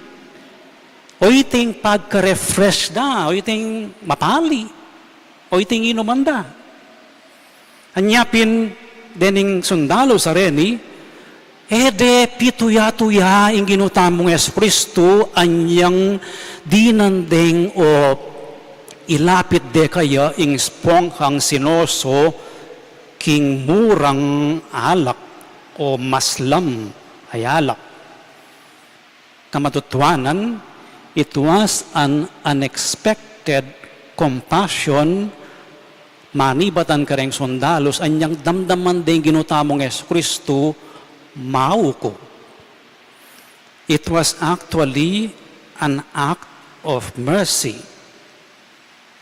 o iting pagka-refresh da, o iting mapali, o iting inuman da. Anya pin, dening sundalus a reni, e de pituya-tuya ing Ginu tamung Jesucristo, anyang dinan deng o ilapit de kaya ing esponghang sinoso king murang alak o maslam a alak. Kamatutuanan, it was an unexpected compassion manibatan kareng sundalus, anyang damdaman deng Ginu tamung Jesucristo, mau ku. It was actually an act of mercy.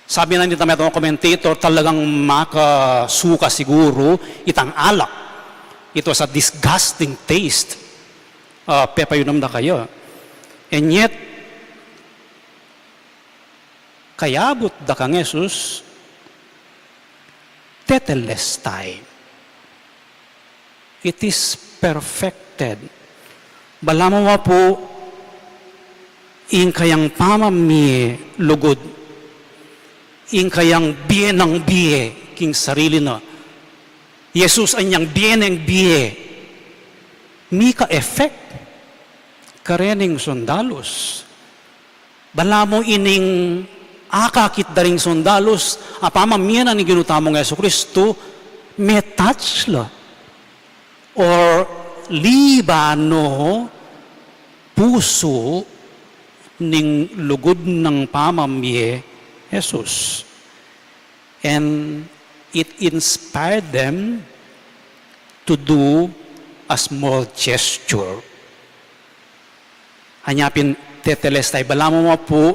Sabi na nitang metung a commentator, talagang makasuka siguru itang alak. It was a disgusting taste. Ah, pepainum da kaya. And yet, kayabut da kang Jesus, tetelestai. It is perfected. Balamu wa pu, ing kayang pamamie lugud, ing kayang bie nang bie king sarili na. Jesus anyang bie neng bie, mika-effect karening sundalus. Balamu ining akakit da ring sundalus a pamamie na ning Ginu tamung Jesucristo, me-touch la or liba no pusu ning lugud nang pamamie Jesus. And it inspired them to do a small gesture. Anya pin tetelestai, balamu wa pu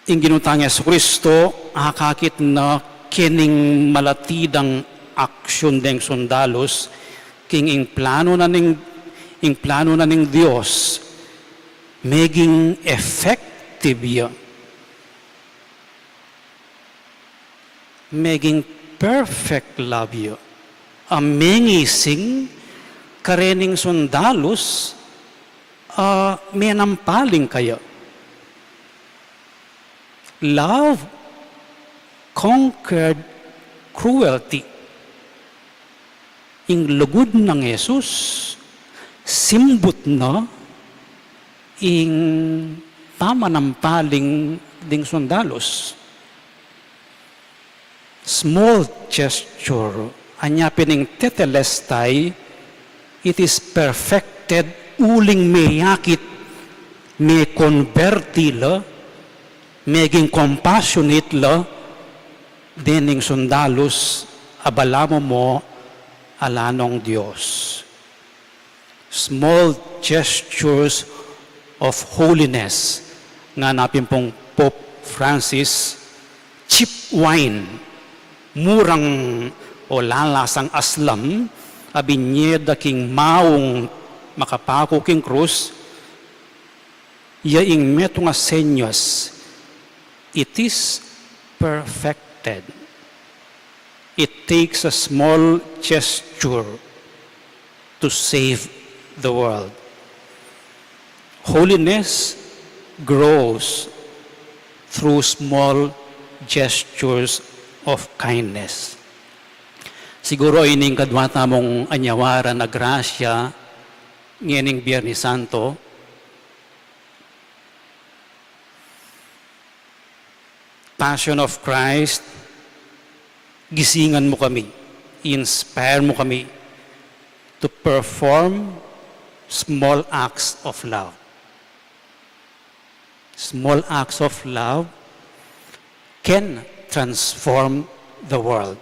ing Ginu tang Jesucristo, akakit na kening malati dang aksyun deng sundalus, king ing planu na ning, ing planu na ning Dios, meging effective ya. Meging perfect love ya a mengising karening sundalus a menampaling kaya. Love conquered cruelty. Ing lugud nang Jesus, simbut na ing pamanampaling ding sundalus. Small gesture, anya pin ing tetelestai, it is perfected, uling meyakit, mekonberti la, meging compassionate la, dening sundalus a balamu mo ala nong Dios. Small gestures of holiness. Ngana pin pung Pope Francis, cheap wine, murang o lalasang aslam, a binie da king maung makapaku king krus, ya ing metung a senyas, it is perfected. It takes a small gesture to save the world. Holiness grows through small gestures of kindness. Siguro ini ing kadwa tamung anyawaran a grasya ngening Biernes Santo, Passion of Christ, gisingan mu kami, inspire mu kami to perform small acts of love. Small acts of love can transform the world.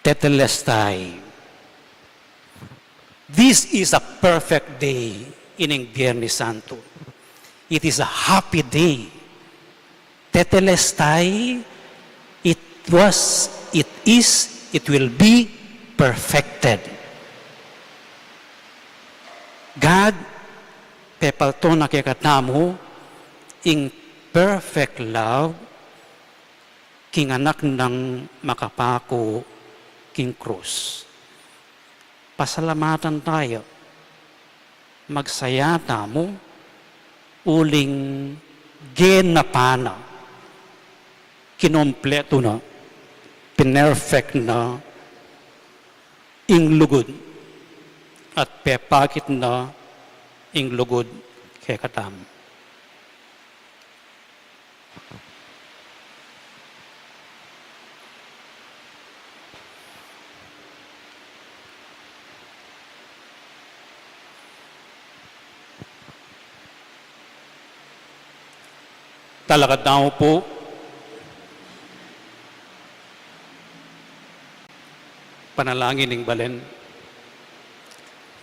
Tetelestai. This is a perfect day, ining Biernes Santo. It is a happy day. Tetelestai, it was, it is, it will be perfected. God, pepalto na kekatamu ing perfect love king anak nang makapaku king krus. Pasalamatan taya, magsaya tamu, uling ginapan na, kinompletu na, pinerfect na ing lugud, at pepakit na ing lugud kekatamu. Talakad tamu pu. Panalangin ning balen.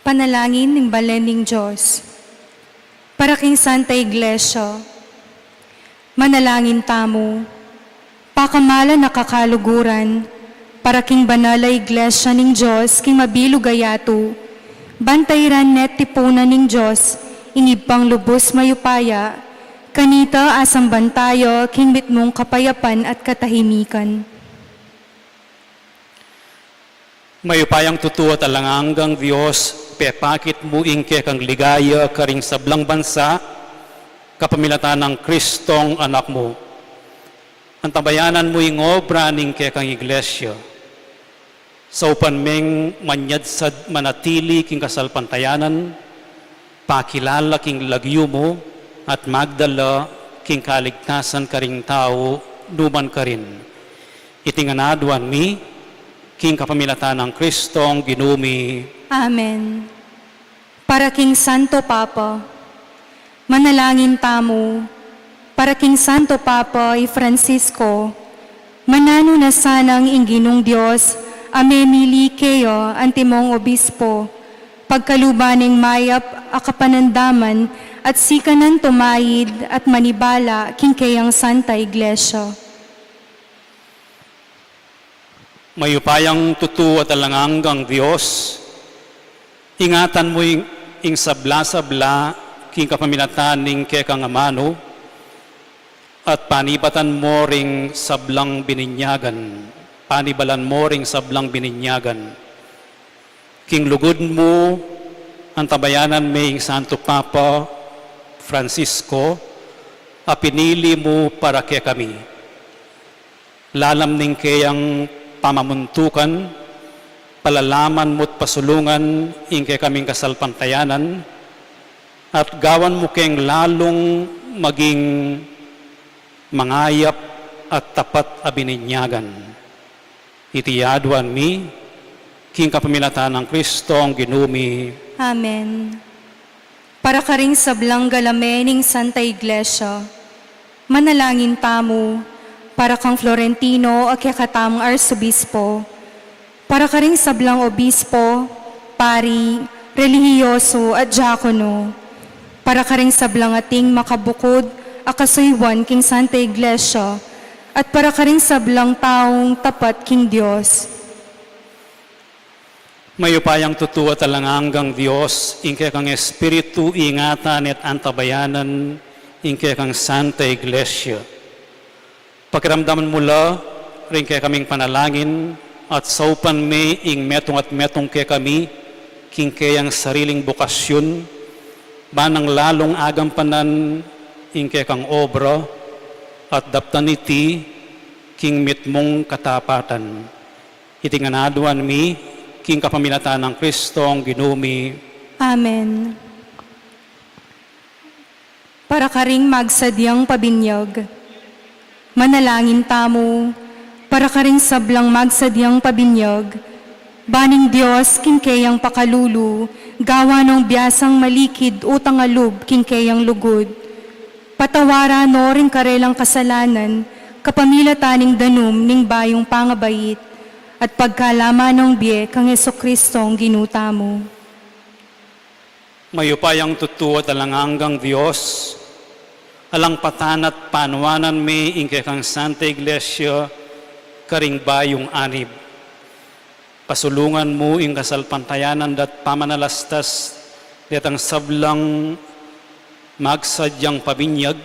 Panalangin ning balen ning Dios. Para king Santa Iglesia, manalangin tamu. Pakamalan a kakaluguran, para king banal a Iglesia ning Dios king mabilug a yatu, ban tairan ne tipunan ning Dios ing Ibpang lubus mayupaya, kanita asamban taya king mitmung kapayapan at katahimikan. Mayupayang tutu at alang anggang Dios, pepakit mu ing kekang ligaya karing sablang bansa, kapamilatan nang Kristong Anak mu. Antabayanan mu ing obra ning kekang Iglesia. Saupan meng manyadsad manatili king kasalpantayanan, pakilala king lagyu mu, at magdala king kaligtasan karing tau numan karin. Iti ngan aduan mi, king kapamilatan nang Kristong Ginu mi. Amen. Para king Santo Papa. Manalangin tamu. Para king Santo Papa i Francisco, mananu na sanang ing Ginung Dios a memili keya antimong obispo, pagkaluban ning mayap a kapanandaman at sikanan tumayid at manibala king keyang Santa Iglesia. Mayupayang tutu at alang anggang Dios, ingatan mu ing, ing sabla-sabla king kapamilatan ning kekang amanu, at panibatan mu ring sablang bininyagan, panibalan mu ring sablang bininyagan. King lugud mu, antabayanan me ing Santo Papa Francisco, a pinili mu para kekami. Lalam ning keyang pamamuntukan, palalaman mu't pasulungan ing kekaming kasalpantayanan, at gawan mu keng lalung maging mangayap at tapat a bininyagan. Iti aduan mi, king kapamilatan nang Kristong Ginu mi. Amen. Para karing sablang galame ning Santa Iglesia, manalangin tamu, para kang Florentino a kekatamung Arsobispo, para karing sablang obispo, pari, relihiyoso at diakono, para karing sablang ating makabukud a kasuyuan king Santa Iglesia, at para karing sablang taung tapat king Dios. Mayupayang tutu at alang anggang Dios, ing kekang Espiritu ingatan at antabayanan ing kekang Santa Iglesia. Pakiramdaman mu la ring kekaming panalangin at saupan me ing metung at metung kekami king keyang sariling bokasyun, ban nang lalung agampanan ing kekang obra at daptan iti king mitmung katapatan. Iti ngan aduan mi, king kapamilatan nang Kristong Ginu mi. Amen. Para karing magsadyang pabinyag. Manalangin tamu, para karing sablang magsadyang pabinyag, ban ing Dios king keyang pakalulu, gawan nong biasang malikid utang a lub king keyang lugud. Patawaran no ring karelang kasalanan, kapamilatan ning danum ning bayung pangabait, at pagkalaman nong bie kang Jesucristong Ginu tamu. Mayupayang tutu at alang anggang Dios, alang patan at panuanan me ing kekang Santa Iglesia karing bayung anib. Pasulungan mu ing kasalpantayanan da't pamanalastas detang sablang magsadyang pabinyag,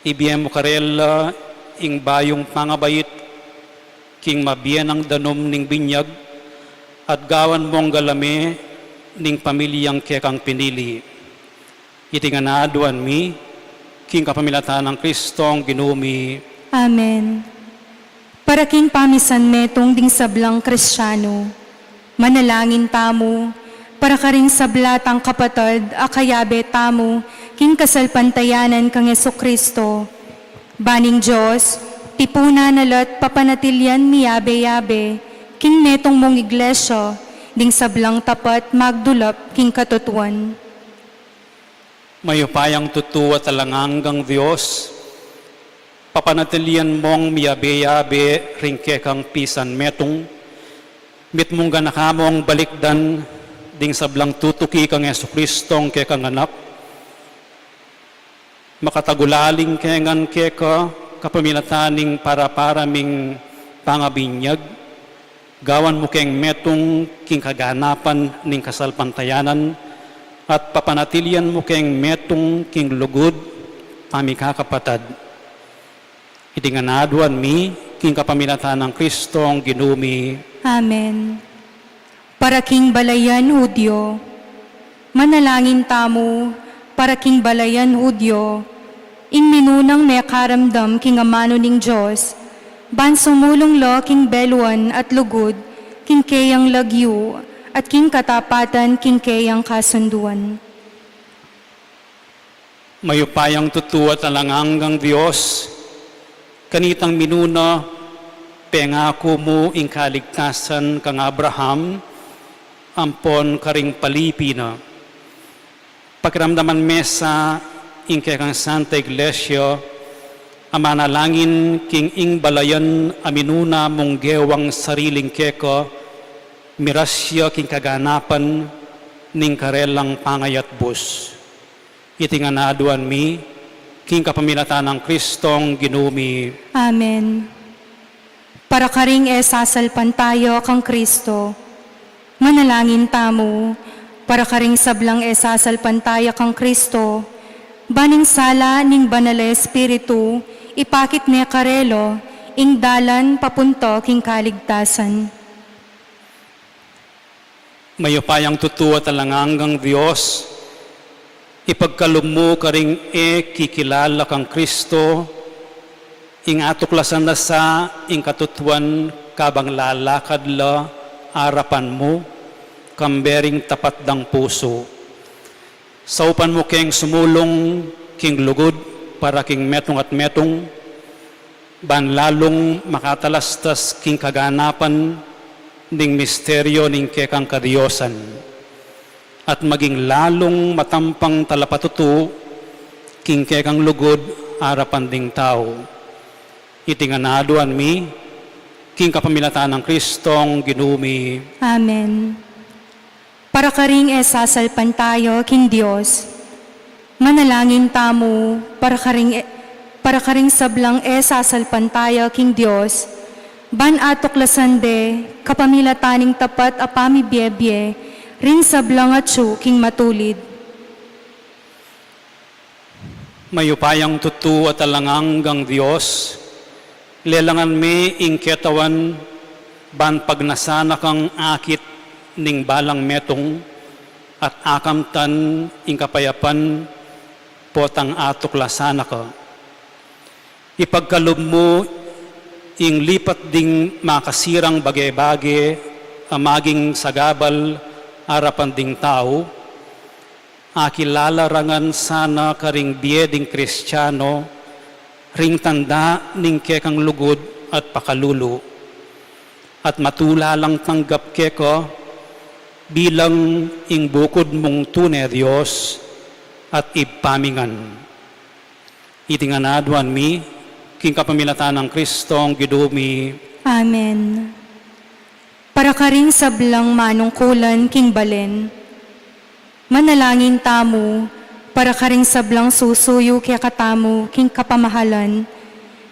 ibie mu karela ing bayung pangabait king mabie nang danum ning binyag, at gawan mong galame ning pamilyang kekang pinili. Iti ngan aduan mi, king kapamilatan nang Kristong Ginu mi. Amen. Para king pamisanmetung ding sablang Kristiano, manalangin tamu, para karing sabla tang kapatad a kayabe tamu king kasalpantayanan kang Jesucristo. Ban ing Dios, tipunan na la't papanatilian miyabe-yabe king metung mung Iglesia ding sablang tapat magdulap king katutuan. Mayupayang tutu at alang anggang Dios, papanatilian mong miyabe-yabe ring kekang pisanmetung, mitmung ganaka mong balikdan ding sablang tutuki kang Jesucristong kekang Anak, makatagulaling ke ngan keka kapamilatan ning para-para ming pangabinyag, gawan mu keng metung king kaganapan ning kasalpantayanan, at papanatilian mu keng metung king lugud, pamikakapatad. Iti ngan aduan mi, king kapamilatan nang Kristong Ginu mi. Amen. Para king balayan Hudyo. Manalangin tamu, para king balayan Hudyo, ing minunang mekaramdam king amanu ning Dios, ban sumulung la king beluan at lugud, king keyang lagyu, at king katapatan king keyang kasunduan. Mayupayang tutu at alang anggang Dios, kanitang minuna, pengaku mu ing kaligtasan kang Abraham, ampon karing palipi na. Pakiramdaman me sa ing kekang Santa Iglesia, a manalangin king ing balayan a minuna mung gewang sariling keka, miras ya king kaganapan ning karelang pangayatbus. Iti ngan aduan mi, king kapamilatan nang Kristong Ginu mi. Amen. Para karing e sasalpantaya kang Kristo. Manalangin tamu, para karing sablang e sasalpantaya kang Kristo, ban ing sala ning Banal a Espiritu, ipakit ne karela ing dalan papunta king kaligtasan. Mayupayang tutu at alang anggang Dios, ipagkalub mu karing e kikilala kang Kristo, ing atuklasan na sa ing katutuan kabang lalakad la arapan mu, kambe ring tapat dang pusu. Saupan mu keng sumulung king lugud para king metung at metung, Ban lalung makatalastas king kaganapan ning misteryo ning kekang kadiosan, at maging lalung matampang talapatutu king kekang lugud arapan ding tau. Iti ngan aduan mi, king kapamilatan nang Kristong Ginu mi. Amen. Para karing e sasalpantaya king Dios. Manalangin tamu, para karing e, para karing sablang e sasalpantaya king Dios, ban atuklasan de, kapamilatan ning tapat a pamibiebie, ring sablang atyu king matulid. Mayupayang tutu at alang anggang Dios, lelangan me ing ketawan ban pagnasan na kang akit ning balang metung at akamtan ing kapayapan potang atuklasan na ka. Ipagkalub mu ing lipat ding makasirang bage-bage a maging sagabal arapan ding tau, akilala ra ngan sana karing bie ding Kristiano, ring tanda ning kekang lugud at pakalulu. At matula lang tanggap keka bilang ing bukud mung tune Dios at Ibpa mi ngan. Iti ngan aduan mi, king kapamilatan nang Kristong Ginu mi. Amen. Para karing sablang manungkulan king balen. Manalangin tamu, para karing sablang susuyu kekatamu king kapamahalan.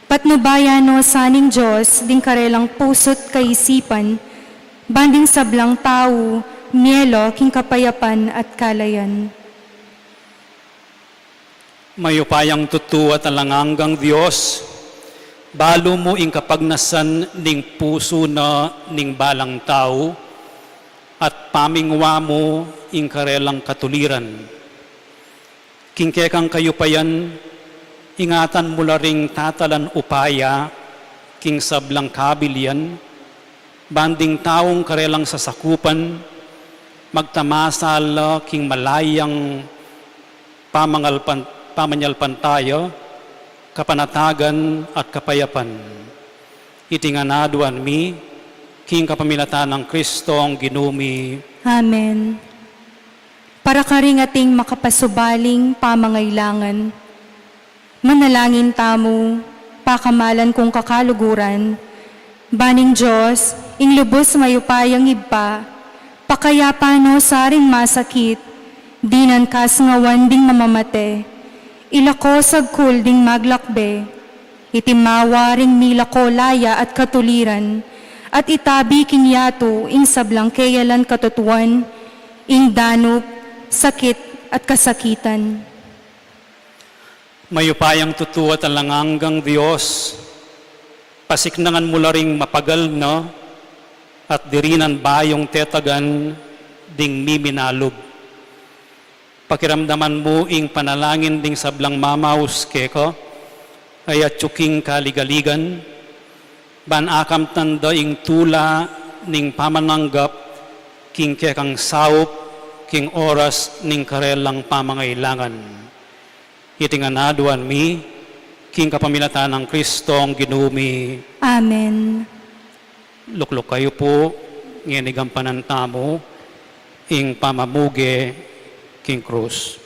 Patnubayan no sa ning Dios ding karelang pusu't kaisipan, ban ding sablang tau, mielo king kapayapan at kalayan. Mayupayang tutu at alang anggang Dios, balu mu ing kapagnasan ning pusu na ning balang tau, at pamingwa mu ing karelang katuliran. King kekang kayupayan, ingatan mu la ring tatalan upaya, king sablang kabilian, ban ding taung karelang sasakupan, magtamasa la king malayang pamangalpan-, pamanyalpantaya, kapanatagan at kapayapan. Iti ngan aduan mi, king kapamilatan nang Kristong Ginu mi. Amen. Para karing ating makapasubaling pamangailangan. Manalangin tamu, pakamalan kung kakaluguran. Ban ning Dios, ing lubus mayupayang Ibpa, pakayapan no sa ring masakit, dinan kasngawan ding mamamate, ilako sagkul ding maglakbe, itimawa ring milako laya at katuliran, at itabi king yatu ing sablang keyalan katutuan, ing danup, sakit, at kasakitan. Mayupayang tutu at alang anggang Dios, pasiknangan mu la ring mapagal na at dirinan bayung tetagan ding miminalub. Pakiramdaman mu ing panalangin ding sablang mamaus keka, a atyu king kaligaligan, ban akamtan da ing tula ning pamananggap king kekang saup king oras ning karelang pamangailangan. Iti ngan aduan mi, king kapamilatan nang Kristong Ginu mi. Amen. Lukluk kayu pu, ngeni gampanan tamu ing pamamuge king krus.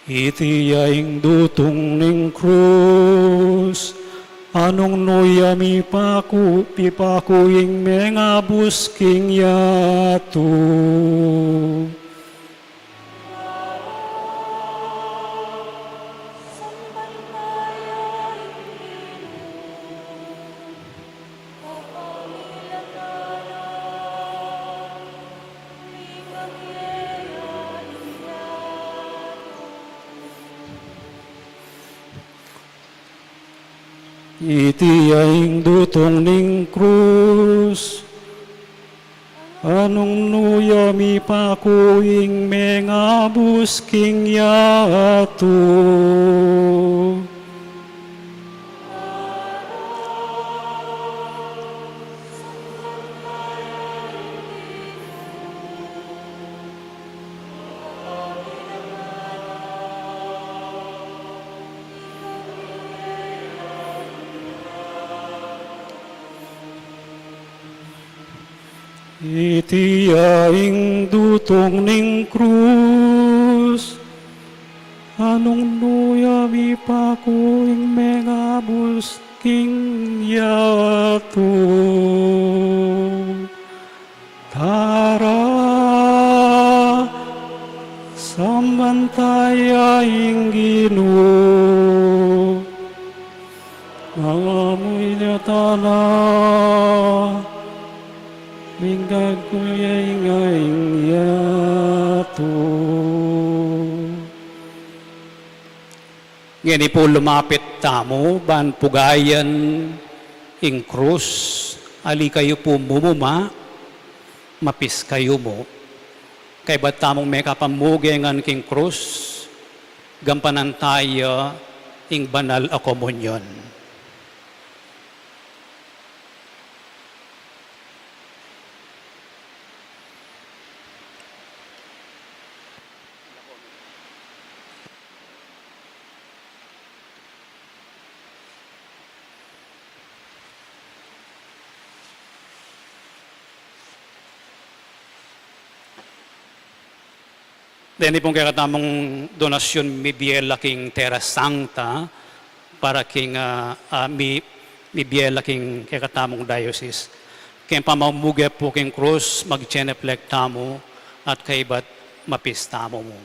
Iti ya ing dutung ning krus, a nung nu ya mipaku, pipaku ing mengabus king yatu. Iti ya ing dutung ning krus, a nung nu ya mipaku ing mengabus king yatu. Iti ya ing dutung ning krus, a nung nu ya mipaku ing mengabus king yatu. Tara, samban taya ing Ginu. Mamuy na tana, mingag ku ya ing yatu. Ngeni pu lumapit tamu, ban pugayan ing krus, ali kayu pu mumuma, mapis kayu mu. Kaybat tamung mekapamuge ngan king krus, gampanan taya ing banal a komunyon. Deni pung kekatamung donasyun, mibie la king Terra Santa para king, ah, ah, mi-, mibie la king kekatamung diocese. King pamamuge pu king krus, maggenuflect tamu at kaybat mapis tamu mu.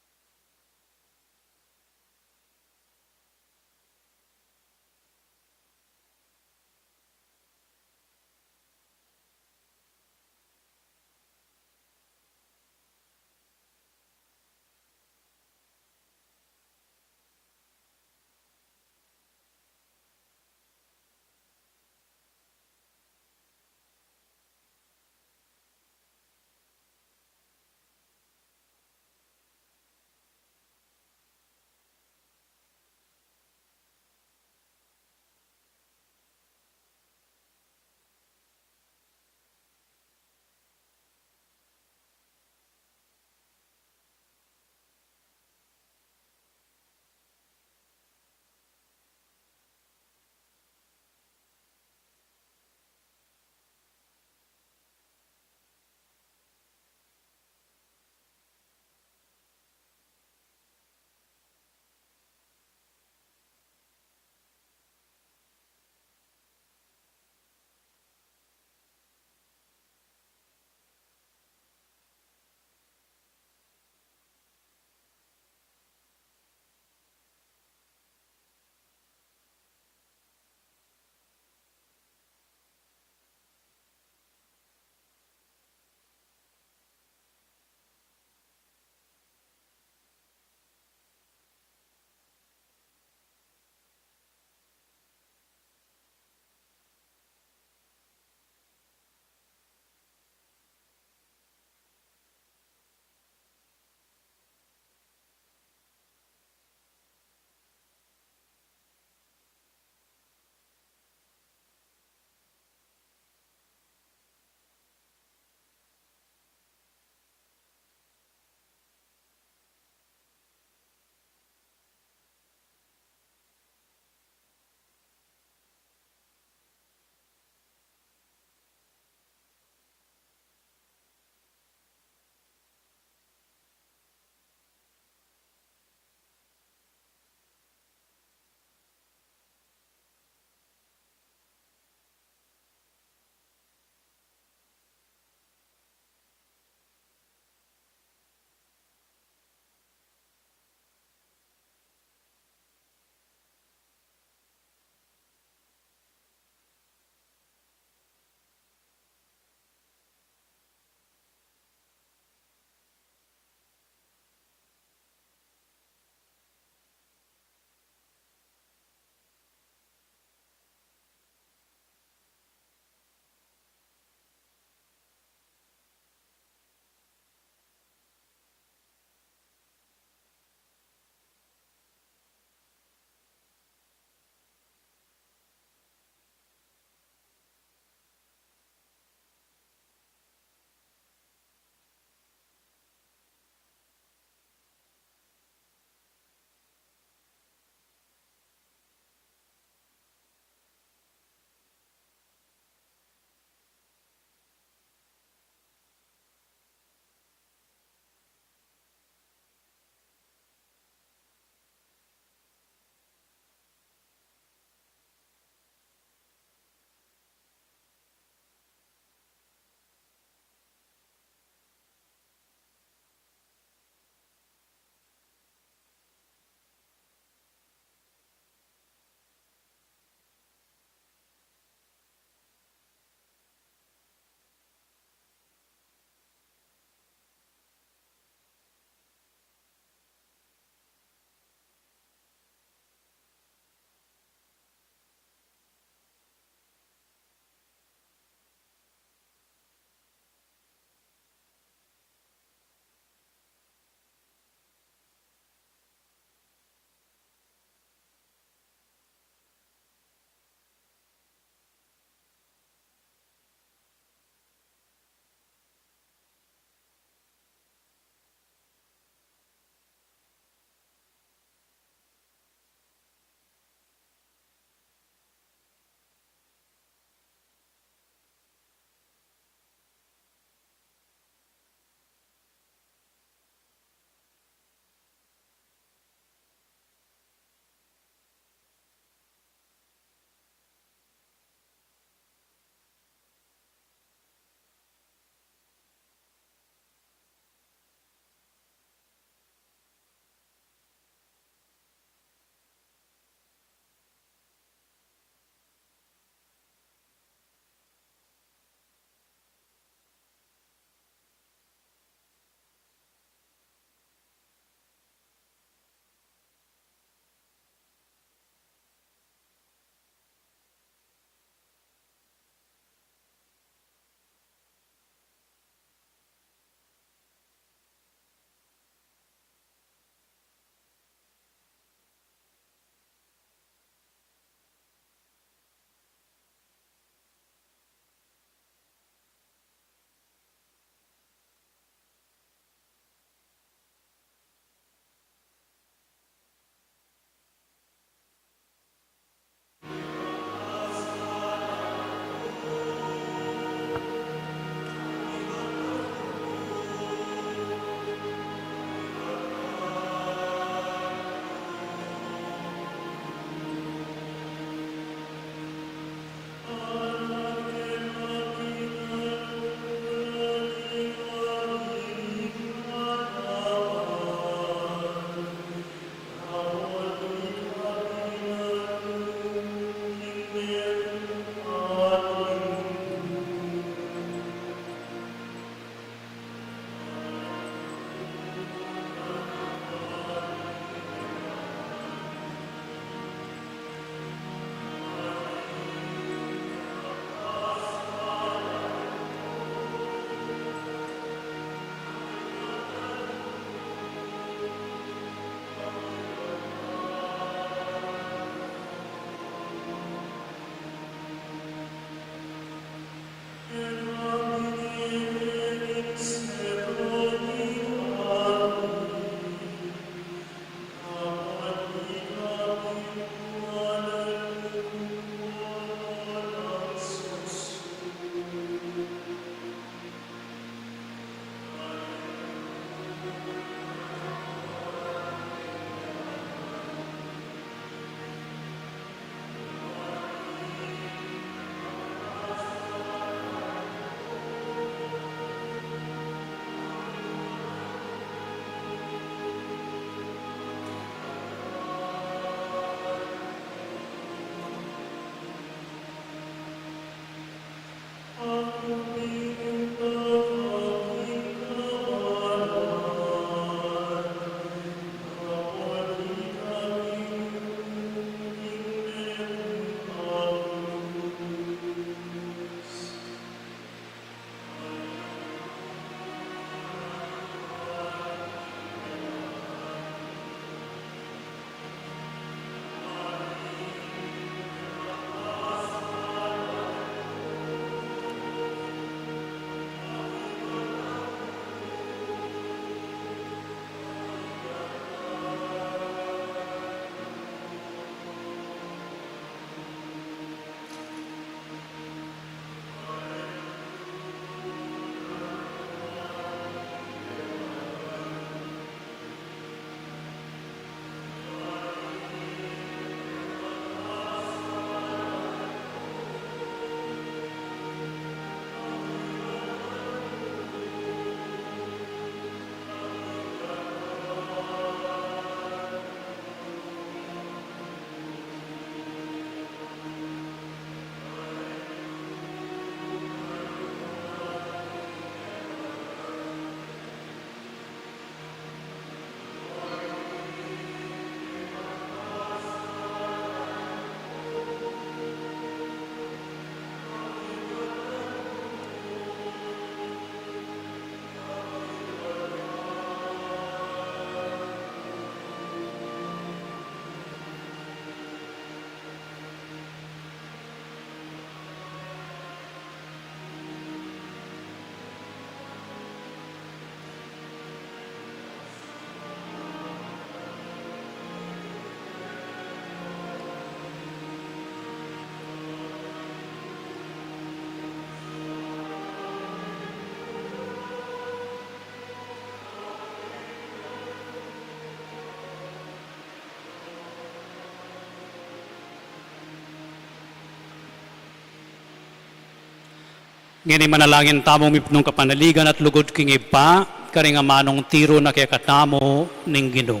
Ngeni manalangin tamu mipnung kapanaligan at lugud king Ibpa, karing amanung tiru na kekatamu ning Ginu.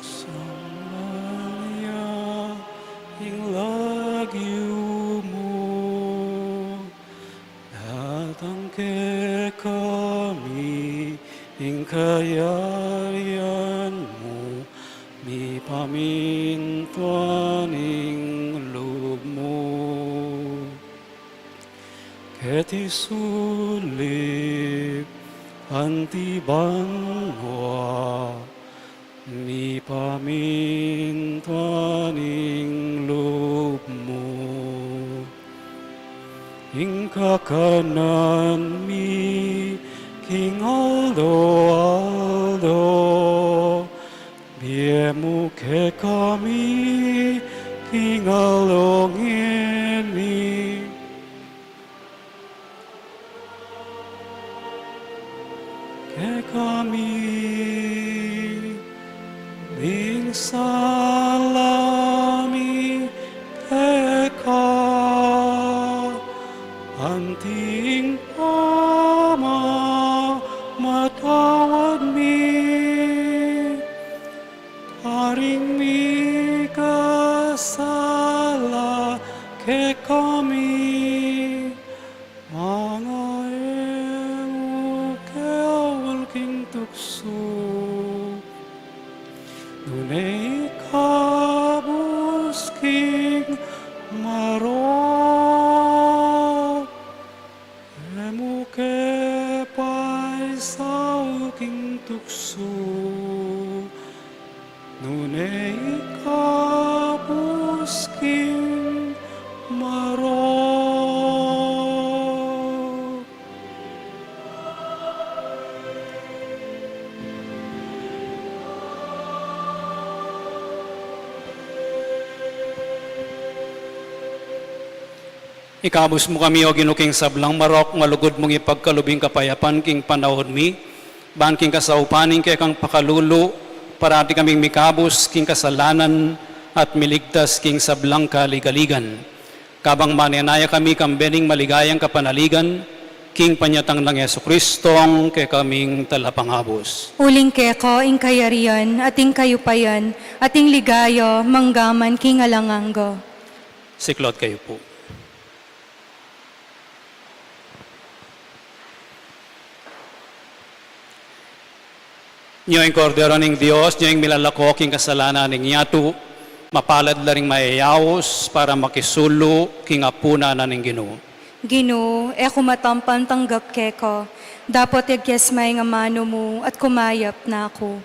Sambal ya ing lagyu mu, datang kekami ing kayarian mu, mipamintuan ing lub mu. Keti sulip anti banua, mipamintuan ing lub mu. Ing kakanan mi king aldo-aldo, ibie mu kekami king aldo ngeni. Kekami ding sala mi keka, anti ing pamamatawad mi karing mikasala kekami, manga e mu ke aul king tuksu, nune ikabus king marok. E mu ke paisaul king tuksu, nune ikabus king marok. Ikabus mu kami, O Ginu, king sablang marok, malugud mung ipagkalub ing kapayapan king panaun mi, ban king kasaupan ning kekang pakalulu, parati kaming mikabus king kasalanan at miligtas king sablang kaligaligan. Kabang manenaya kami kambe ning maligayang kapanaligan, king panyatang nang Jesucristong kekaming Talapangabus. Uling keka ing kayarian, at ing kayupayan, at ing ligaya, manggaman king alang angga. Siklaud kayu pu. Nyo ing Kordero ning Dios, nyo ing milalako king kasalanan ning yatu, mapalad la ring mayayaus para makisulu king apunan na ning Ginu. Ginu, e ku matampan tanggap keka, dapot egkes me ing amanu mu at kumayap na ku.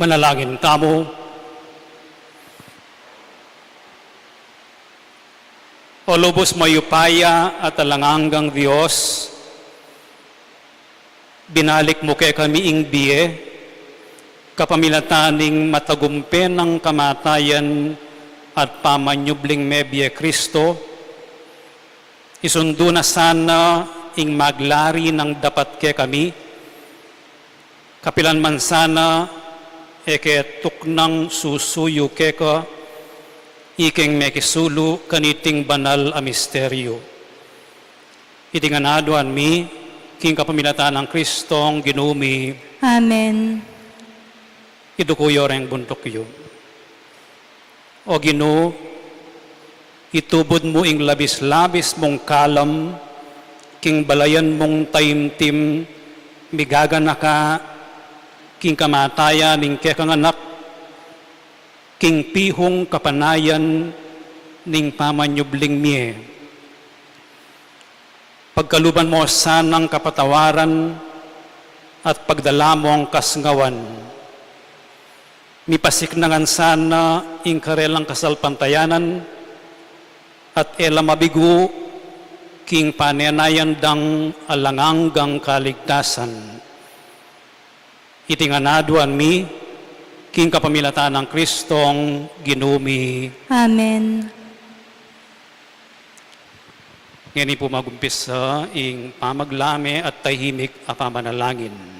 Manalangin tamu. O lubus mayupaya at alang anggang Dios, binalik mu kekami ing bie, kapamilatan ning matagumpe nang kamatayan at pamanyubling mebie Kristo, isundu na sana ing maglari nang dapat kekami, kapilan man sana e ke tuknang susuyu keka, ikeng mekisulu kaniting banal a misteryu. Iti ngan aduan mi, king kapamilatan nang Kristong Ginu mi. Amen. Iduku yu reng buntuk yu. O Ginu, itubud mu ing labis-labis mung kalam king balayan mung taimtim, migaganaka king kamatayan ning kekang Anak, king pihung kapanayan ning pamanyubling mie. Pagkaluban mu sanang kapatawaran at pagdala mung kasngawan. Mipasiknangan sana ing karelang kasalpantayanan at e la mabigu king panenayan dang alang anggang kaligtasan. Iti ngan aduan mi, king kapamilatan nang Kristong Ginu mi. Amen. Ngeni pu magumpisa ing pamaglame at tahimik a pamanalangin.